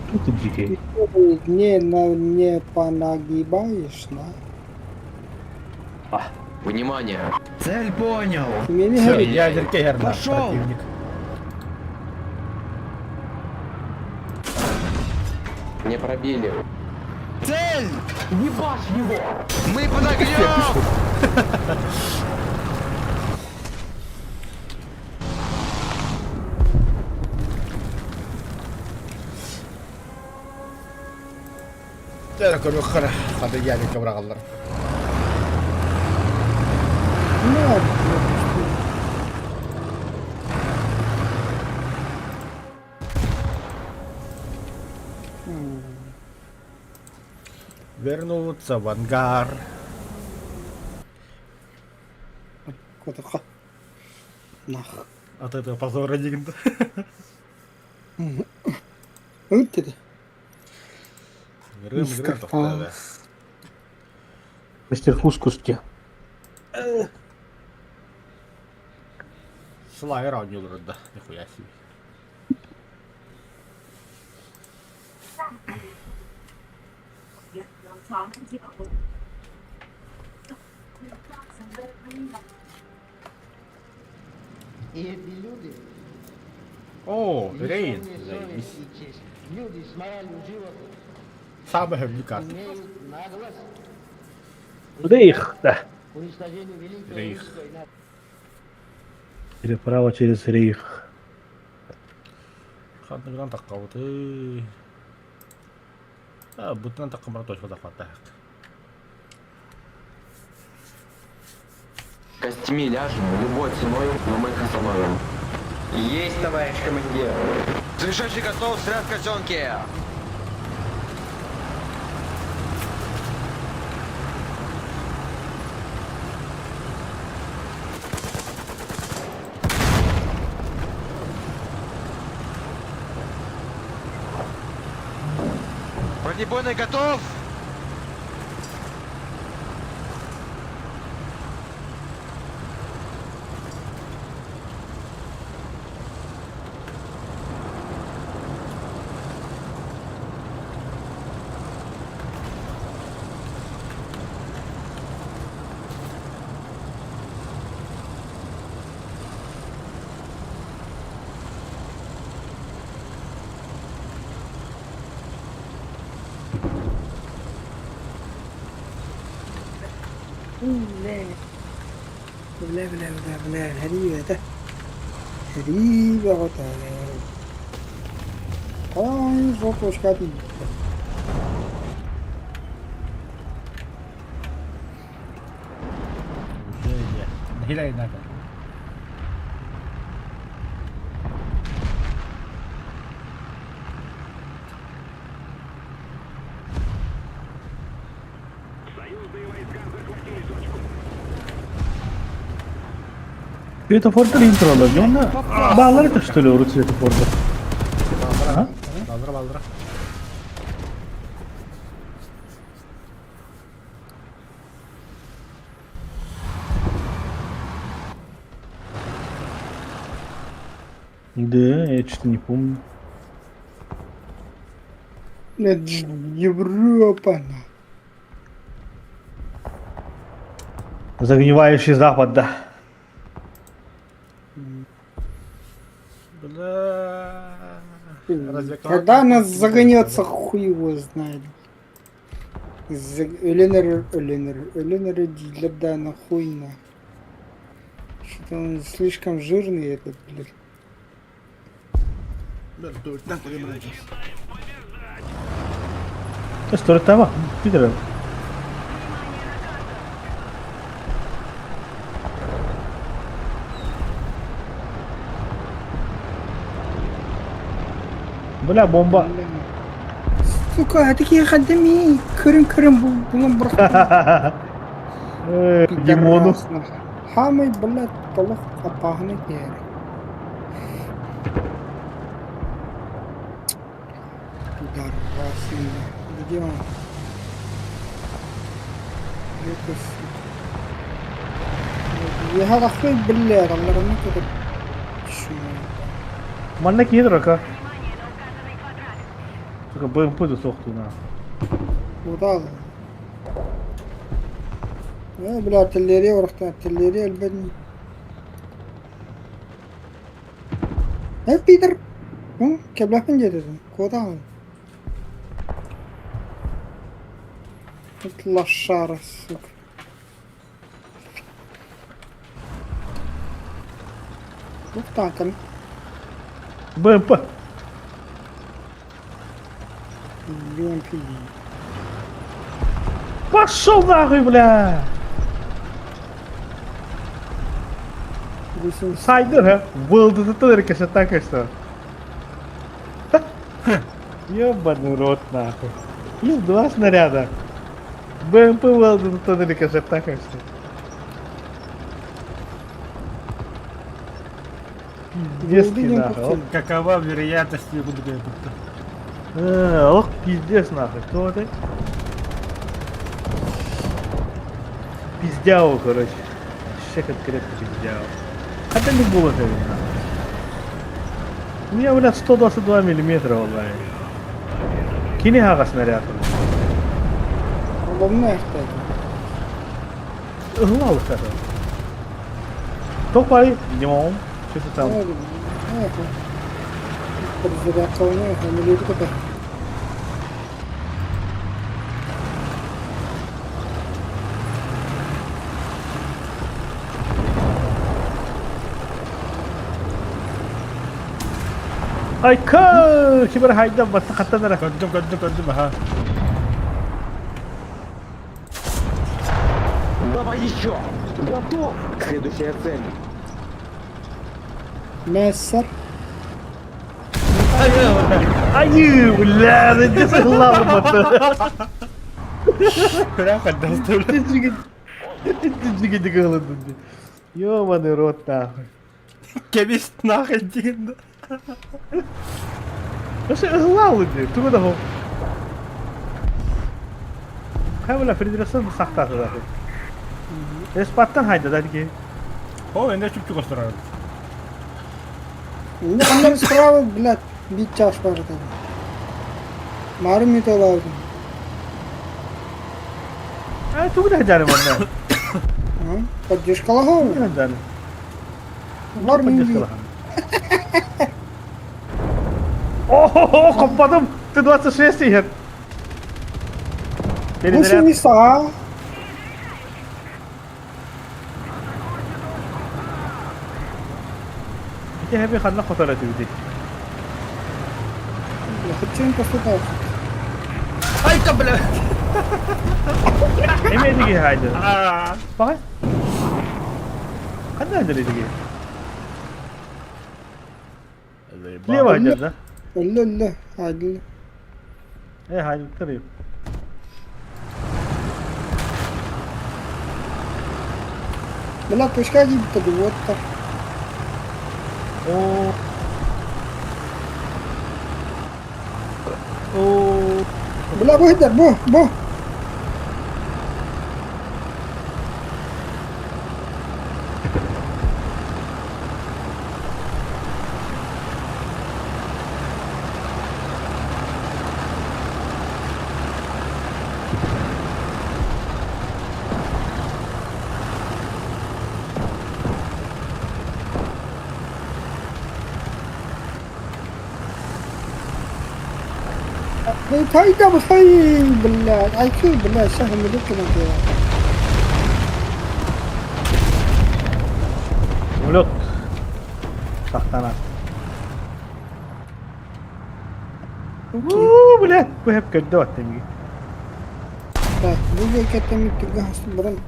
Что ты дикий? Не, на, не понагибаешь, на. Внимание! Цель понял! Мне Все, говорит, ядерки герна, Пошел! противник. Не пробили. Цель! Ебашь его! Мы под огнем! Дьэ, көрүөххэ хата ядерка быраҕаллар. на, блядь, что? Вернуться в ангар. Куда Нах. От этого позора дигн. Вот это. Грым, Мистер грым, тоқтады. Мистер Кускус где? Слайер оонньуулар да, нихуя себе. И эти люди, О, Рейн, лишенные заебись. совести и чести, люди с моралью животных, Самая люблю карта. имеют наглость Рейх, да. к уничтожению великой Рейх. русской нации. Переправа через Рейх. Ханныгынан таққабыты. А, бутынан таққамара точка захваттаах. Костями ляжем, любой ценой, но мы их остановим. Есть, товарищ командир. Завершающий готов, сряд котенки! Бронебойный готов! Бля, бля, бля, бля, бля, сэрии этэ. Сэрии бөҕөтө. Ай, жопушка тиийдэ. Нэһилэ надо. Союзные войска захватили точку. Светофордар интролар. Онно бааллар это что ли урут светофордар? А? Балдыра балдыра. Да, я что-то не помню. Это ж Европа, на. Загнивающий запад, да. Бля. Разве Когда нас загонется, хуй его знает. Өлөн өлөн өлөн дииллэр да нахуй на. Что-то он слишком жирный этот, блядь. Сторитама, Питер. Бля, бомба. Сука, такие ходами, кырым-кырым булан бырахтым. Димону. Хамай, блядь, толох апаһыны киһи. Пидорасы. Где он? Где сука? Я нахуй, блядь, алларны кытып. Манна киһи дурака. Сука, БМП да сохту на. Куда? Э, бля, артиллерия урахта, артиллерия өлбөдүн. Э, Питер! Ну, кэблэхпин диэтэ. Куда он? Вот лошара, сука. Ух, танками. БМП. БМП. Пошел нахуй, бля! Сайдер, а? Был ты только что так и что. Ёбаный рот нахуй. Плюс два снаряда. БМП Уэлден только что так и что. Пиздец нахуй. Какова вероятность я буду говорить? Ох, пиздец нахуй. Кто это? Пиздяу, короче. Вообще конкретно пиздяу. Хотя не было это видно. У меня, блядь, 122 миллиметра, валлахи. Кини хага снаряд. Ломная это. Ыгла вот это. Топай, днем. Что-то там. Ай, ка, кибер хайда баста хаттанара. Көрдүм, көрдүм, көрдүм, аха. Давай еще! Готов! Следующая цель. Мессер. Айыы, бля, это лава Бля, хайдах Ёбаный рот нахуй. Кэбис нахуй диэн. Вообще ыллаалы дии, тугу да хо. Хайбала Фредериксон сахтааты да. Эспаттан хайда да ки. О, энэ чүпчүк остурар. Аннары справа, блядь, бит чаш бар там. Мары металлаудым. А тугу да жары манна. Поддержкалаха. Тугу да жары. Бар Поддержкалаха. О, хоппадым. Ты 26 иһэр. Лучше не саа. Ити хэби ханна хотора түбүтүй. Хотим поступать. Айка, бля! Эме диги хайды. Бага. Ханна хайды диги. Лево хайды да? Өллө, өллө, хайды. Э, хайды тарып. Бля, точка гиб-то вот так. О. О. Бля, бу бу, бу. Хайда бухай, блядь, айку, блядь, сейчас мы лукаем. Самолет. Сахтана. Уу, блядь, бу хеп көрдө аттым. Так, бу кеттем түргә бурун.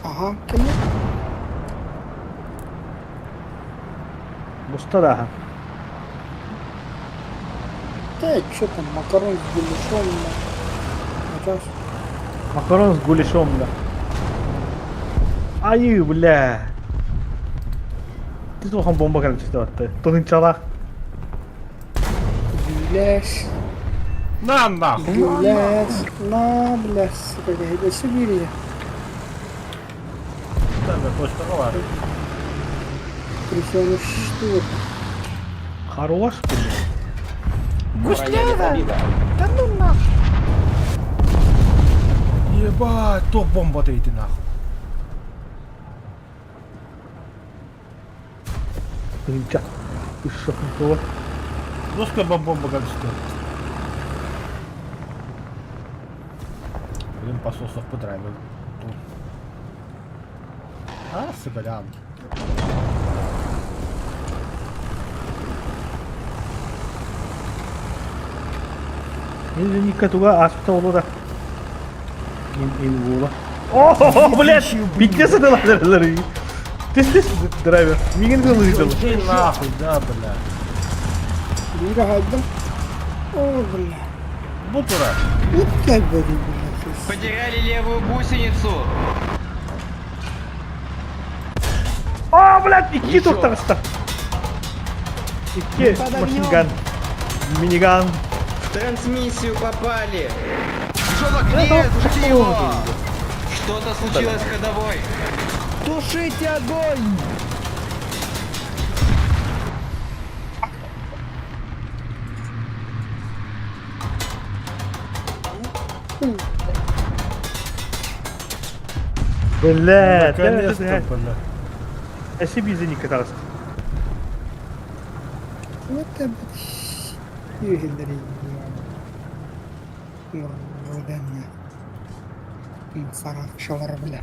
Ага, кем? Буста да. Да, что там, макарон с гуляшом, да. Макарон с гуляшом, да. Ай, бля. Ты тохан бомба кэлэн түстэ атты. Тоһунчалаах. Гуляш. На нахуй. Гуляш. На, бля, сука, это Сибири. Да, точка бар. Причем что? Хорош, бля. Гусляра! Да ну нахуй. Ебать, то бомба ты иди нахуй. Тоһунча. Үш Доска бомба как что. Блин, пососов по драйву. А, сука, лям. Или никатуга аспта олу да. Ин була. О, блядь, битте садалар. Тес тес драйвер. Миген кылы Иди нахуй, да, бля. Бира хайдам. О, бля. Бутура. Вот как бы, блядь. Потеряли левую гусеницу! О, блядь, икки тоқтағыста. Икки машинган. Миниган. В трансмиссию попали! Ушел огне, тушите его! Что-то случилось с ходовой! Тушите огонь! Бля, Наконец-то, бля. Эсиби за никатағыста. Вот это, блядь. Уродана. Саракшалар, бля.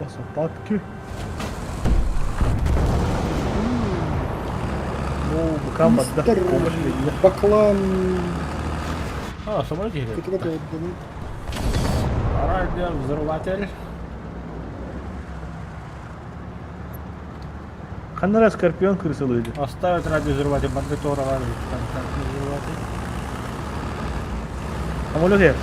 Посадки. О, быкам барда. Мистер Помощь видно. Баклан. А, самолет едет. Көтө-көтө отданы. Радиовзрыватель. Ханна эрэ Скорпион крысалыыр. Оставить радиовзрыватель, магнитора радиовзрыватель. Самолет иһэр.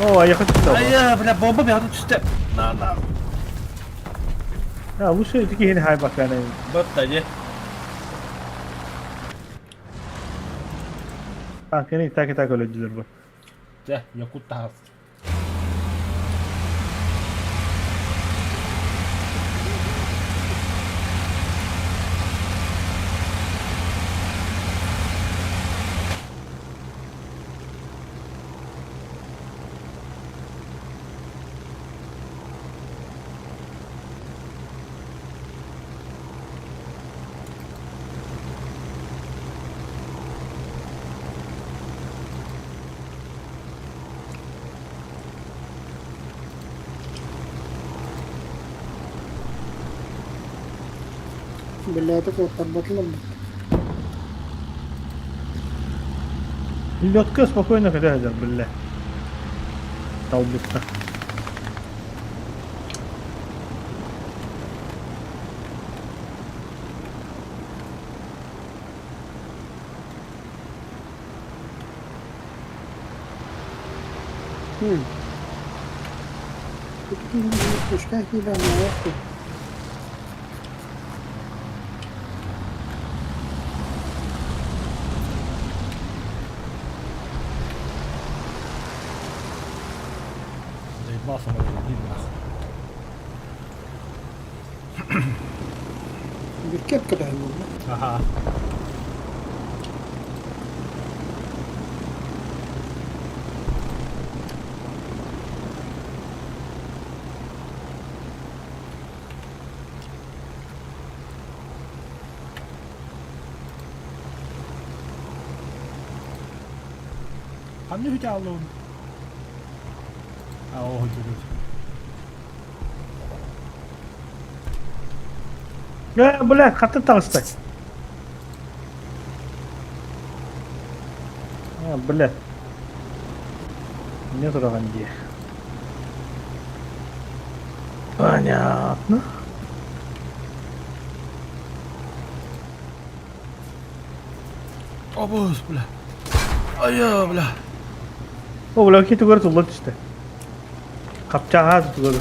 О, айаха түстэ. Айа, бля, бомба бяду түстэ. На, на. А, лучше ити киһини хайбакканы. Бытта дии. А, кини так и так өлөдүлэр бу. Дьэ, якут таһас. Бля, такой подботлом. Лётка спокойно көтө сылдьар биллэ. Талбытта. Пускай кида на Заебал самолет, иди нахуй. Биркет куда ему. Ага. Ханны хүтэ аллын? А, оо, жүрүт. Э, бля, хата таҕыста. А, бля. Не тураҕын дии. Понятно. Обуз, бля. Айа, бля. О, бля, кити көрө тулла түстэ. Хапчааһа тугар.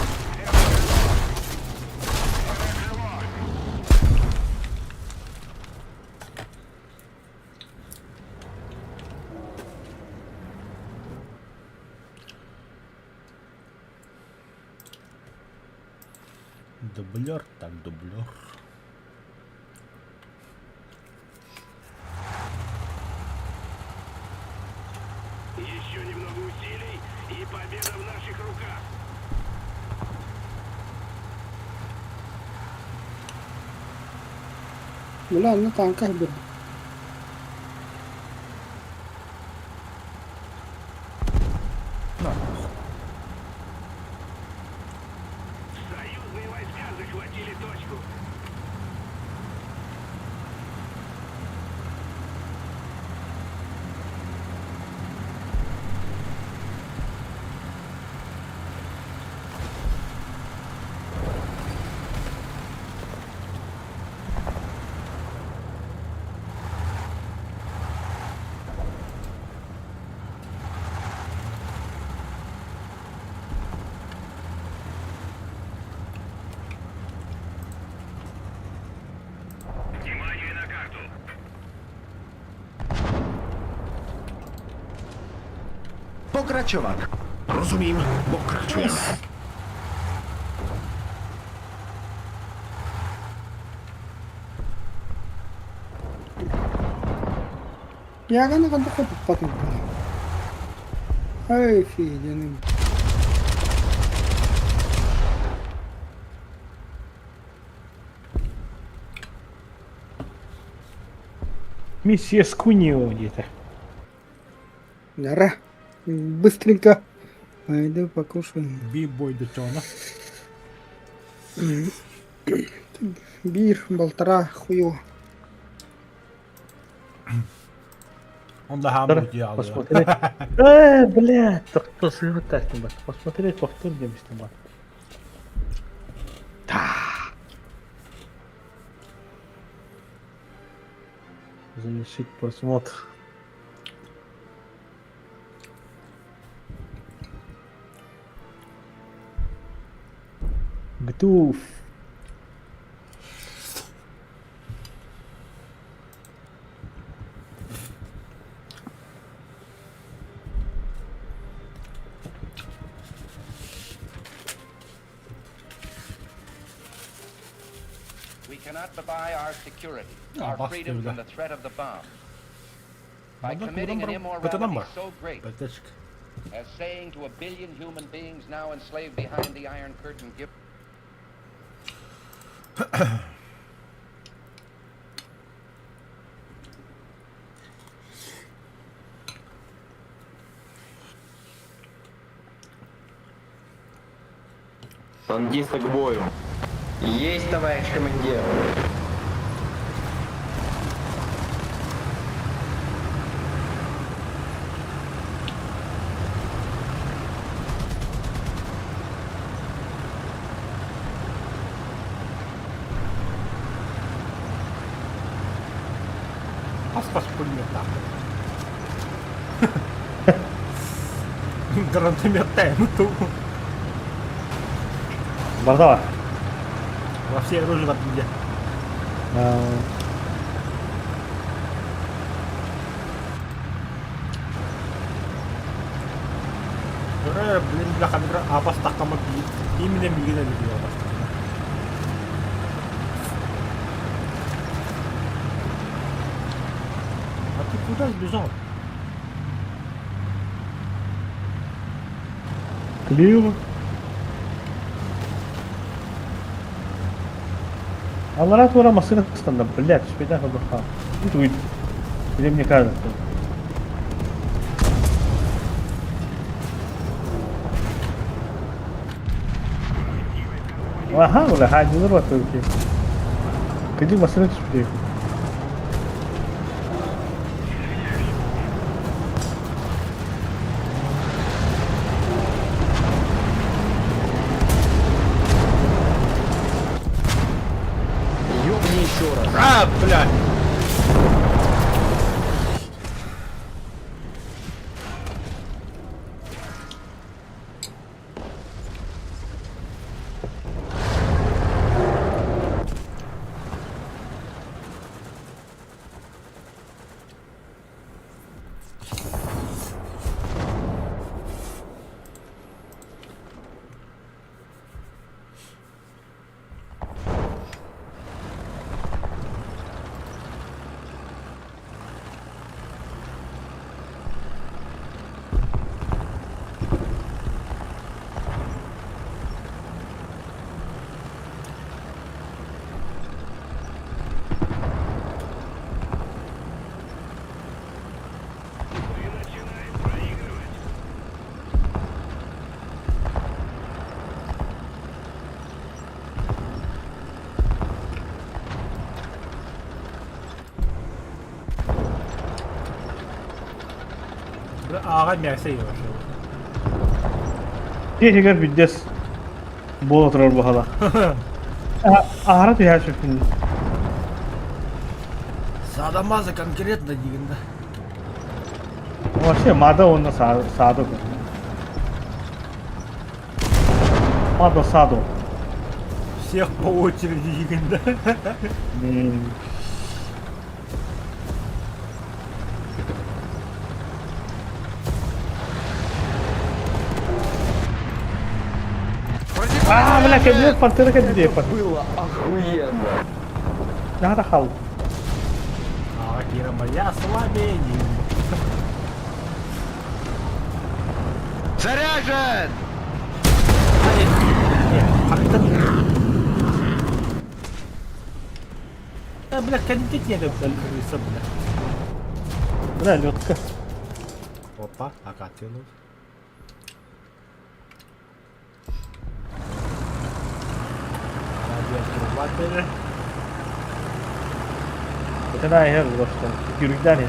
Дублер, так дублер. Еще немного усилий, и победа в наших руках. Бля, на танках был. На. Союзные войска захватили точку. Внимание на карту. Pokračovat. Rozumím, pokračujeme. Яганы ханта хотуппатын. Ай, фидяным. Миссия Скунио диэтэ. Нара. Быстренько. Пойду покушаю. Биир бойдочоно. Биир, полтора, хуё. Он да хааммыт дии Посмотреть. Э, блядь, кто сыры так не бат. Посмотреть повтор демистем бат. Завершить просмотр. Готов. We cannot buy our security, Ah, our basta freedom from bile. the threat of the bomb. By Manna committing an kuran immorality Бытынан so great Бэтечк. as saying to a billion human beings now enslaved behind the Iron Curtain, give Танкисты к бою. Есть, товарищ командир. Хас-хас пулеметтаах. Гранатометтаем ту. Бардава. Во все оружие на где. Блин, бляха, апас таққама именно мигіне биле апас А ты куда сбежал? Клево. Аллара тура машина станда, блядь, шпида хабаха. Тут Или мне кажется. Ага, бля, хади нурва только. Кади машина шпида. Ёбни еще раз. А, блядь! Мы начинаем проигрывать. Бля, Аға мясо ебашыл. Тихигер биддес. Бола турар бахала. Ахара түһә сүппүн. Садамаза конкретно дегенде. Вообще мада онна саду. Мада саду. Всех по очереди дегенде. А, бля, кабинет пантера кабинет. Было охуенно. Надо хал. Аға Кира моя слабее дегенде. Заряжен! Нет, А, бля, кандидат не крыса, бля. Бля, лётка. Опа, акатилус. Бэрэ. Это да, я просто. Юргдани.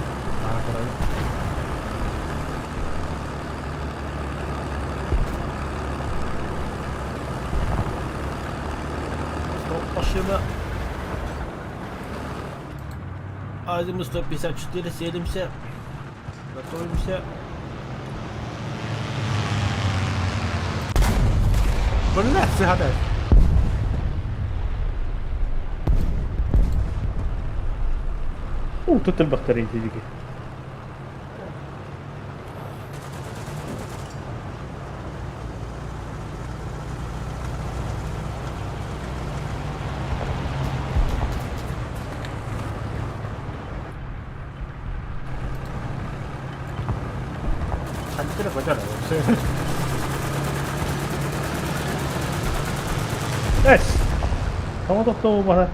Стоп, машина. Азимут 154, селимся. Готовимся. Бля, цыгана. Уу, тут элбэхтэр интиги. Хантера көтөр. Эс! Тоҕо тохтообута?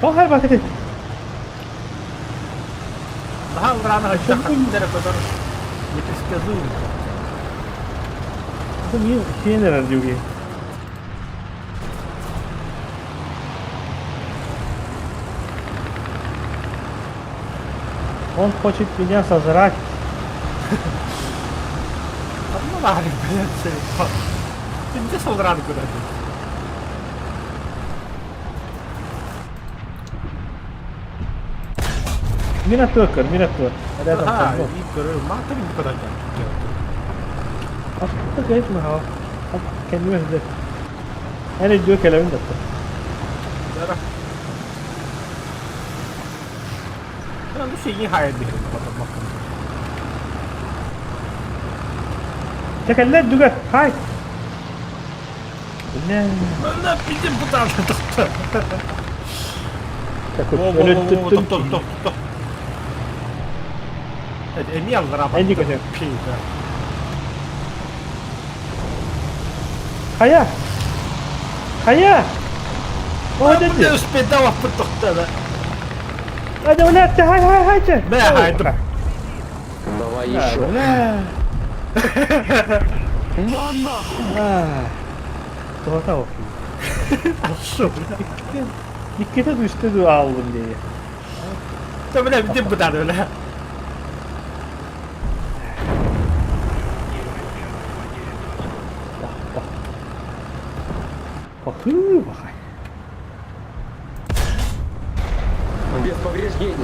Тоҕо хайбатыгыт? Наһаа ураны хайдах хантера көтөр. Непредсказуемо. Бу мин сиэн эрэр диуги. Он хочет меня сожрать. Ханна баарый, блядь, Ты солран куда-то. Мин аттыгар, мин аттыгар. Рядом со Ага, мной. и көрөр, маата мин куда Аттык этме ха. Kendime size. Her diyor kelemin de. Ну, синий хайа бихин, потом махтан. Текеллер дүгә. Хай. Бля. Бля, пиздец, бутан, Такой, Во, во, во, во, топ, топ, топ, топ. Эмиэ аллара Энди көтөр. Хайа! Хайа! О, деді. Успедала пытохтана. Hadi бля, ты хай хай хай че. Бля, хайдым. Давай еще. Бля. На нахуй. Тоғыта оқи. Хорошо, бля. Икките düştü du aldım diye. Да, бля, где бутан, бля. Бахы бахай. Без повреждений.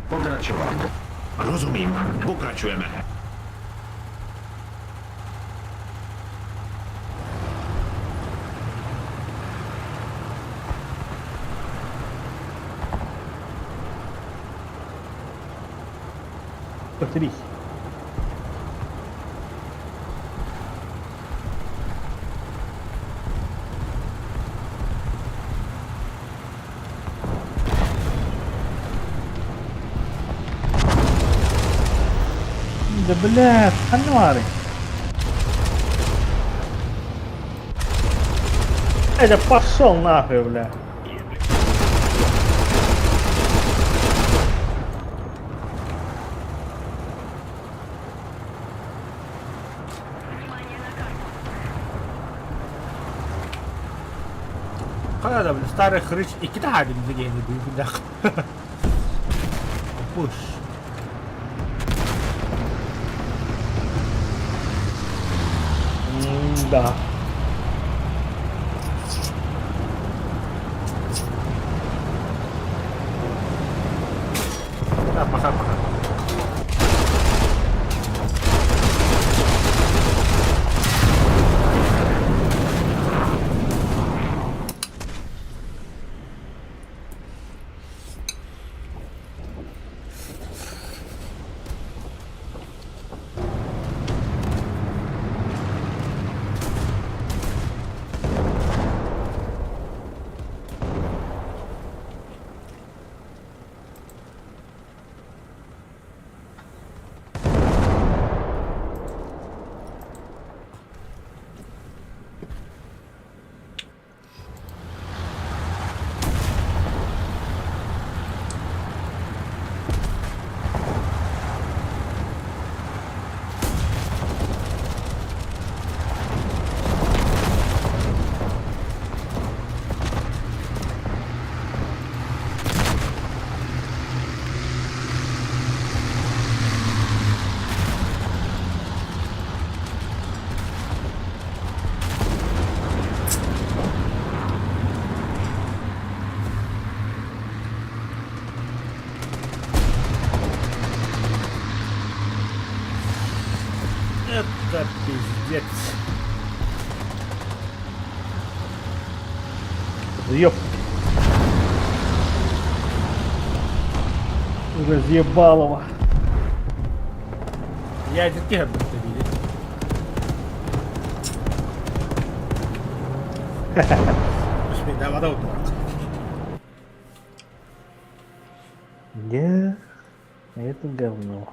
Pokračovat. Rozumím. Pokračujeme. Потрись. Да бля, ханвары. Это пошел нахуй, бля. Хайа, бля, старый хрыч. И кида один дегени был, бля. Пуш. Да. Да, пока, пока. Это пиздец. Разъеб. Разъебалово. Я это кем это видит? Бисмилlah, вода вот Не, это говно.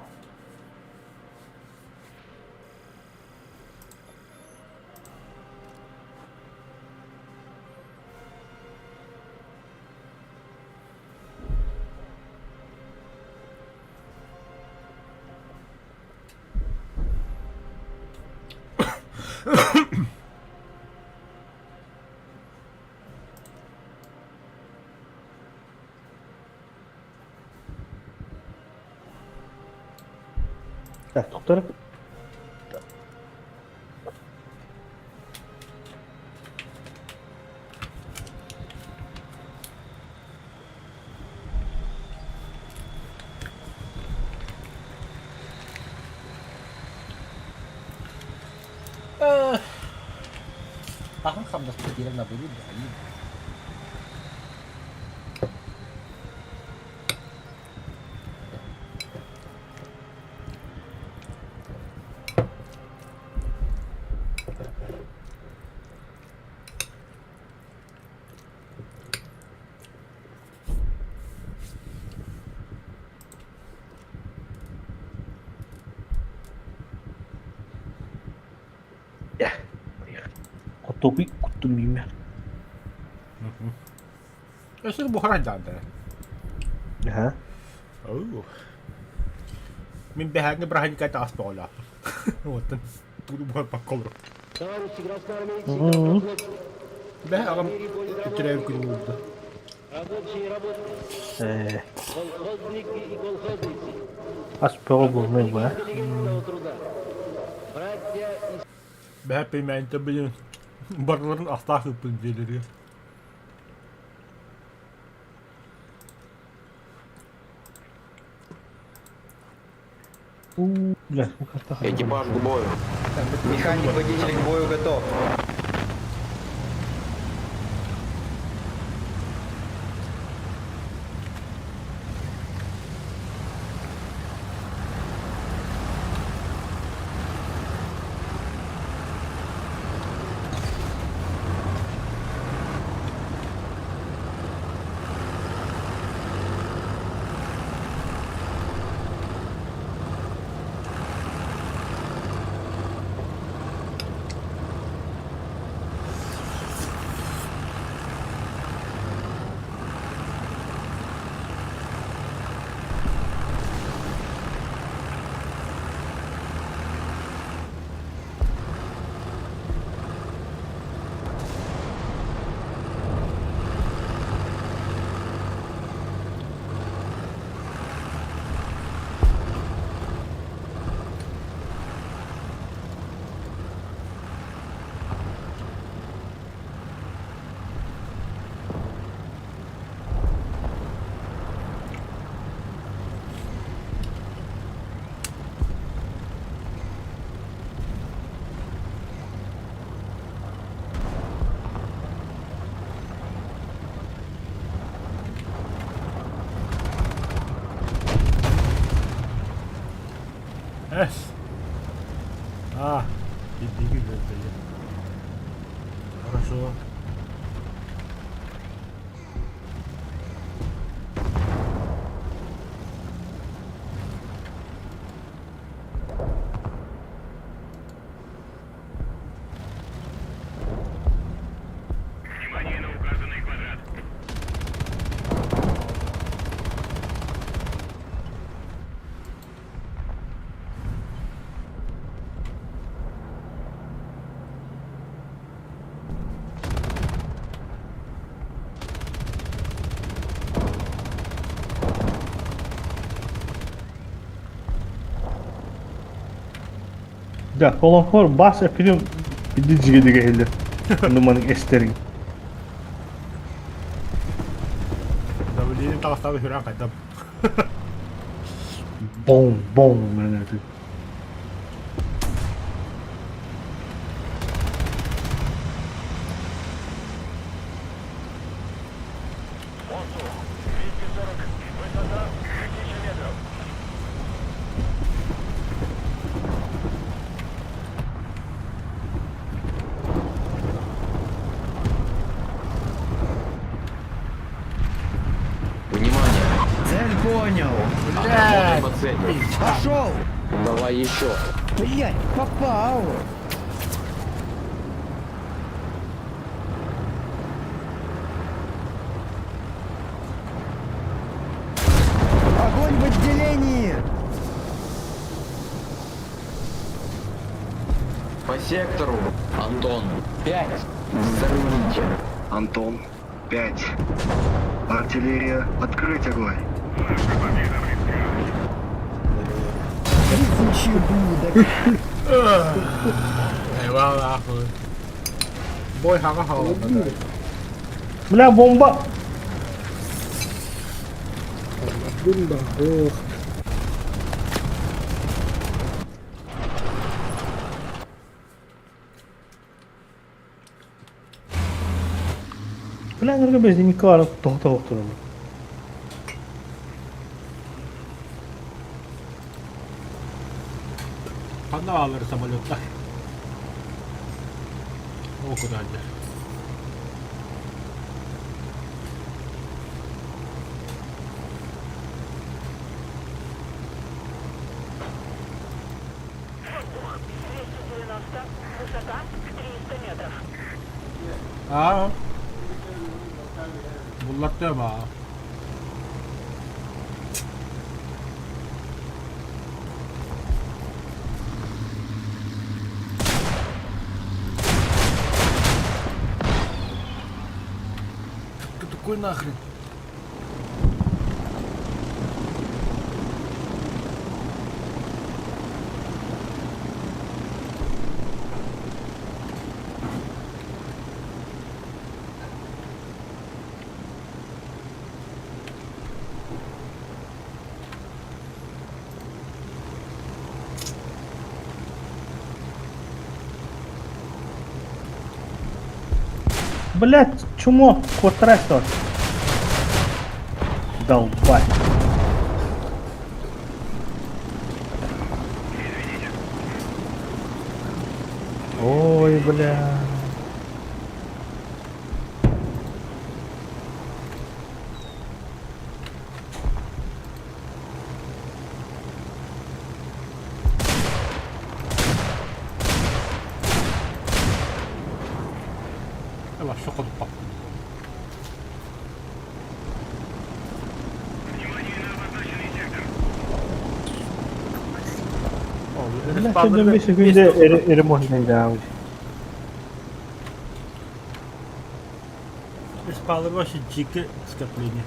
Так, доктор. Ахан хамнас киирэн абылыыр да Хотугуй куттум имя. Өссө буһаран даанда. Ага. Оо. Мин бэһээҥҥи бырааһынньыкка таҕас бөҕөлөөх. Оттон тугу буһарбакка олорор. Товарищи красноармейцы, Мгм. Бэһэ аҕам үтүрээбит күнүм буолбута. рабочие и работницы, колхозники и колхозницы, Ас бөҕө буолмай бу, а? интеллигентного труда, братья и Бэһэ пельменьтэ билин барыларын астаах ыыппын дьиэлэригэр. У, бля, ну как-то Экипаж к бою. Механик-водитель к бою готов. Эс. А, беги, беги. Хорошо. Внимание на указанный квадрат. Да, холонхор бас эппитин биди дьигэ иһиллэр. Ону маннык эстэриҥ. Давление таҕыстаҕына сүрэҕин хайдам. Бом бом мэнэти. Воздух. 240. Высота 1000 метров. Внимание! Цель понял. Отработай по цели. Пошел! Давай еще. Блять, попал! Огонь в отделении! По сектору. Антон. 5. Взорвите. Антон, 5. Артиллерия, открыть огонь. Везучий ублюдок! Eyvallah. Бой хаға хала. Бля, бомба! Бомба, ох. Бля, нырга безденька бар, тоқтап отырамын. Ханна алыр самолеттар. О, куда они? Воздух 290, высота 300 метров. А? Буллаттым а. Ты такой нахрен? Блять, чмо, кватресор. Долбать. Ой, бля. Вообще ходу Бля, сегодня бес күндө ремонт дагы. Спалыр вообще дикое скопление.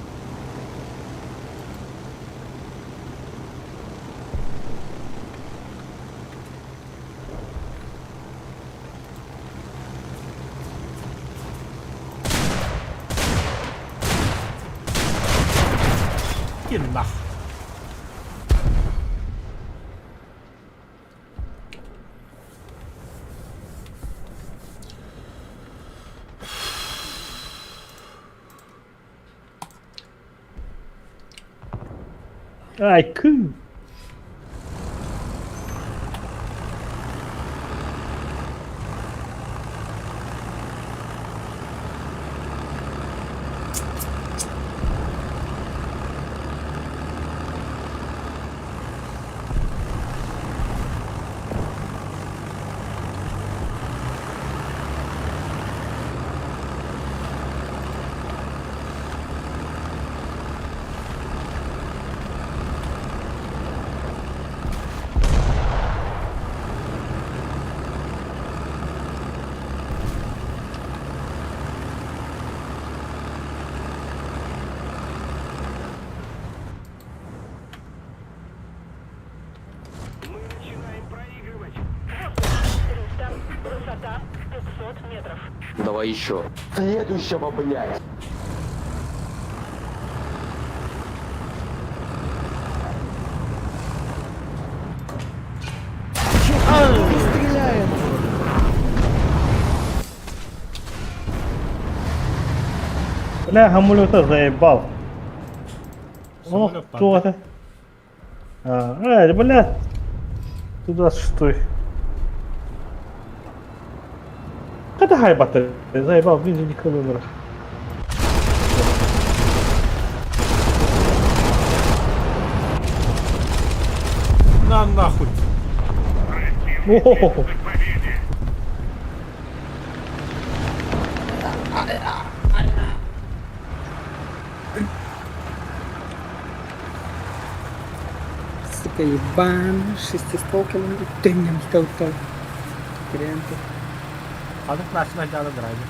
Иди нах. Ай, кы. Мы начинаем проигрывать. 300, высота 500 метров. Давай еще. Следующего, блядь. Стреляет! Бля, самолета заебал. О, Самолет кто это? А, бля. Туда стой. Когда хайбата? Заебал, блин, никого не На нахуй. О-хо-хо. Сука, ебан, шестистволка, ты мне стал Варианты. Ханнык машина дьаалы драйвер.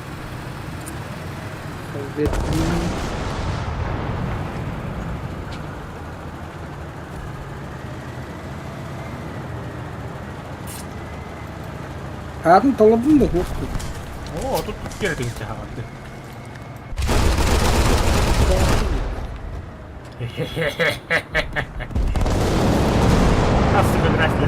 Атын толордум да господи. Оо, тут кэрэтин чаһаҕарды. Сука, здрасте.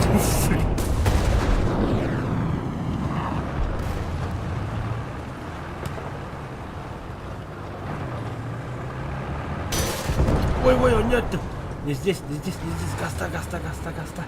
Ой, ой, ой, нет. Не здесь, не здесь, не здесь. Гаста, гаста, гаста, гаста.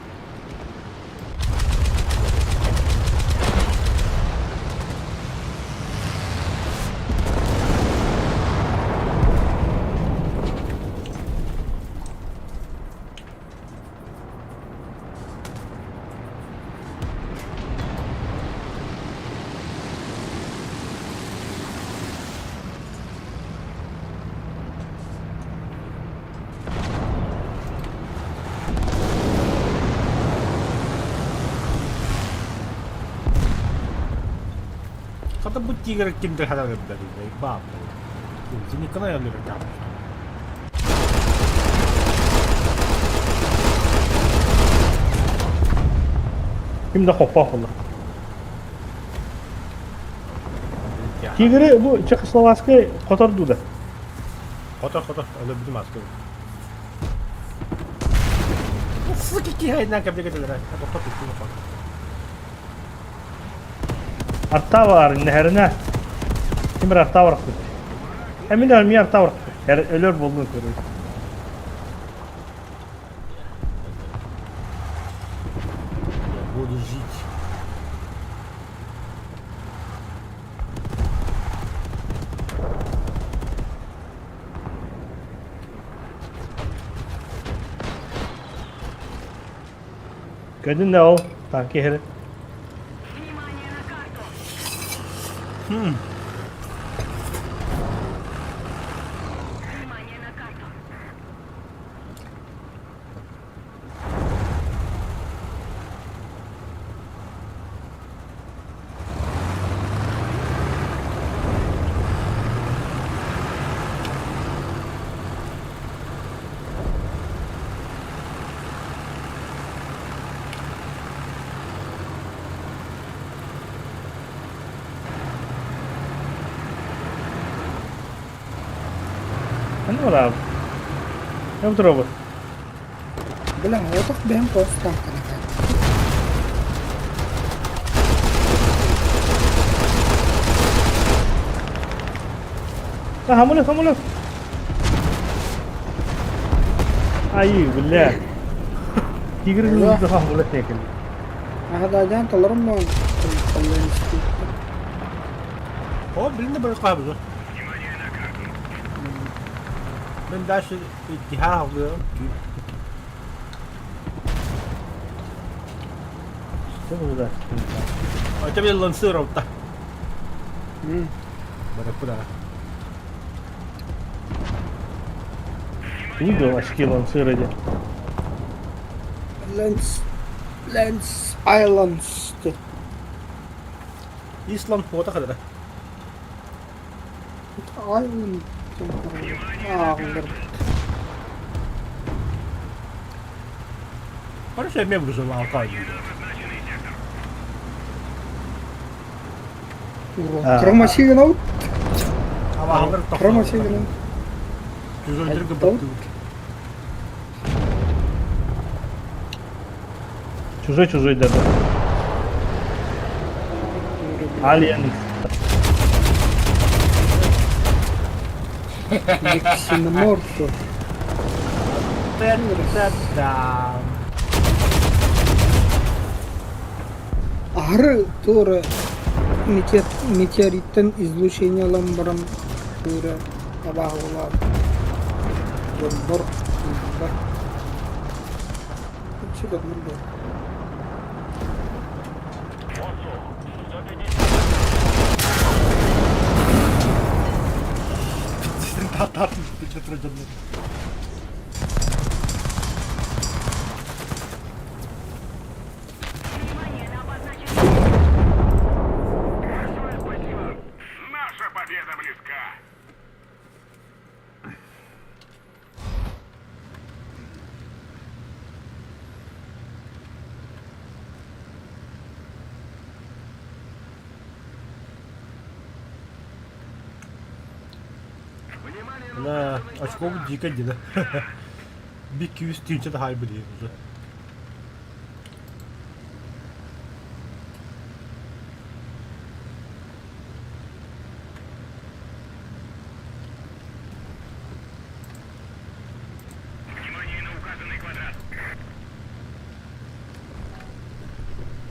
Хата бу тигр кимдер хата заебал. Николай там. Ким да хоппа болла. Тигры бу Чехословацкай которду да. Хотор, хотор, öyle bizim asker. Суки, кихайнан кабдегетелер. Токтоп Арта бар, нehirine. Ким бир арта бар. Эмин армия арта бар. Өлөр болдун көрүп. Я буду жить. Көдүн да ол танки хери. Хм. Внимание на карту. Аны бар. Кем тура Бля, вот их БМП с танками. А, самолет, самолет. Ай, бля. Тигр не самолет некел. Ага, да, дян толорум мо. О, блин, да бір қабызы. Мен дальше иккиһэ аҕалыам. Что вы да? А тебе лансировал-то. Куда? Видел очки лансира де. Lens, Lens Islands. Исланд фото kadar. Island. Ааҕыллар. Хорошо, я выживал, Кромасигнал. Кромасигнал. Чужой-чужой да. Алиен. Ксеноморфы. Да. Аһары туора метеориттан излучение ылан баран туора абааһылаах дьоннор ыллылар. Наша победа близка. На очков дико деда. Бик 200 тыһынча да хаайбы диир уже.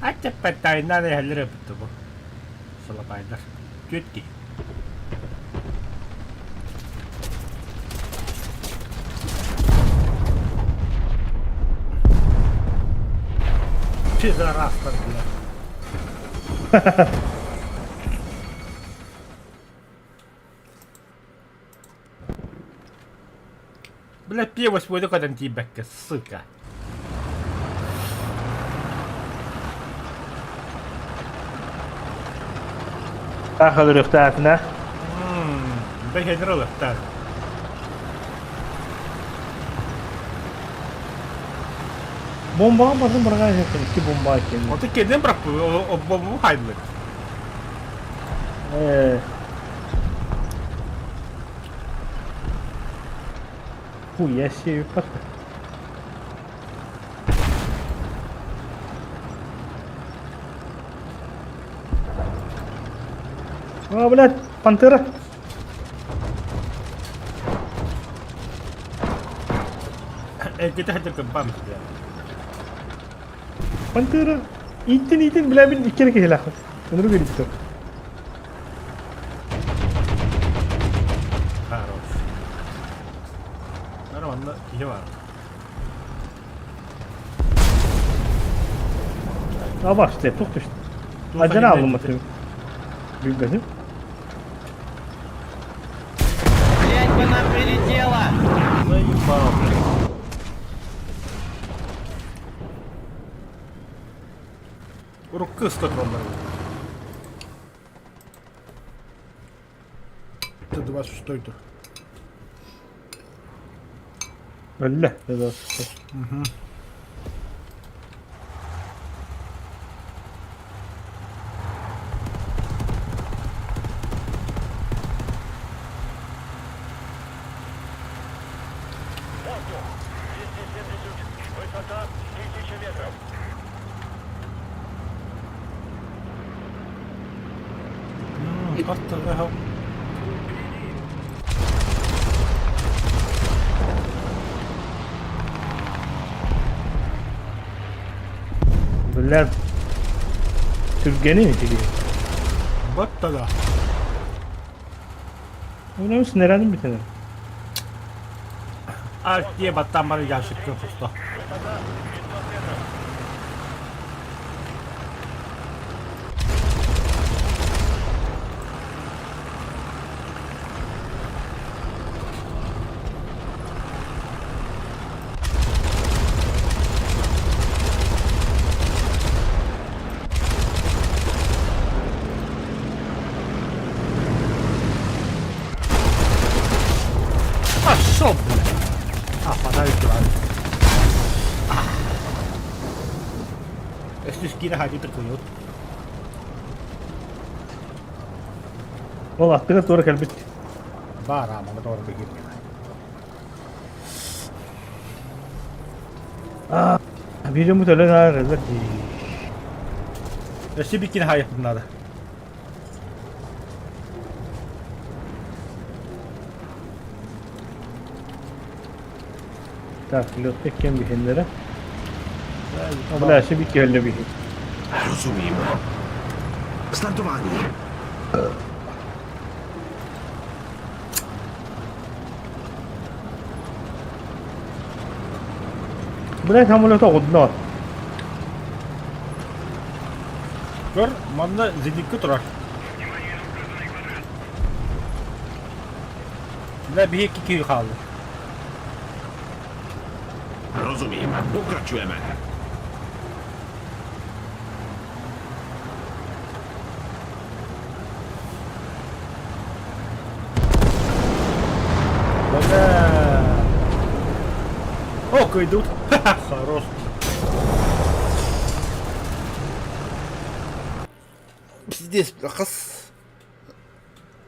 Аттеппэттайнан эһэллэр эбит бу. Салапайдар. Түөт киһи. Пидорастар, бля. Бля, пиво свой көтөн тиийбэккэ, сука. Таах өлөрүөхтээхпинэ. Бэһэнэр ылыктар. Бомбаҕа бардым быраҕан иһэттим икки бомба иккиэн. Оты кэннин бырахпы, бомбу хайдылар. Ээ. Хуя себе О, блядь, пантера. Эргитэ сылдьар кымпаам Пантера. Ииттин ииттин, бля, мин икки эрэ киһилээхпин. Өнөрү биэрбиттэр. Хорош. Нормально, киһи баар. Абаш, те, тух түстэ. Адьана аллыммат Билбэтим. Блять, по нам прилетело! Заебал, блядь. Урукку ыска тураллар. Т-26 тур. Өллө. Т-26. Угу. Воздух! 270, высота 1000 метров. What the hell? Блядь. Түргэнин ити киһи. Батта да. Ойнамыс нэрэнин бүтэнэ. Артия баттаан баран ящикка хосто. Пошел, блядь! А, фонарик турар. Өстүс киирэ хаадьы тыркуйут. Ол аттыгар туора кэлбит. Баар ааманы туора бигир. Аа, видео өлөн аарылар дии. Өссө биккини хаайыахпын наада. Так, лётка кем биһиннэрэ. Бля, өссө бикки өллө биһи. Rozumím. Startování. Бля, самолет оҕудно. Көр, манна зенитка турар. Бля, биһи киһи хаалла. Rozumím. Pokračujeme. Бля. О, идут. Хорош. Пиздец, хас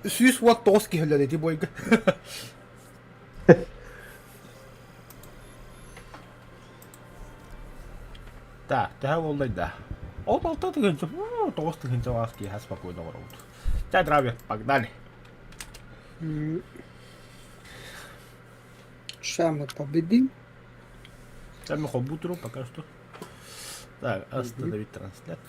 119 киһи өлөр ити бойга. Так, төһө буоллай да? 16 тыһыынча, 9 тыһыынча баас киһи спокойно олоробут. Чай здравия, погнали. Ща мы победим. Сами хобутру пока что. Так, остановить трансляцию.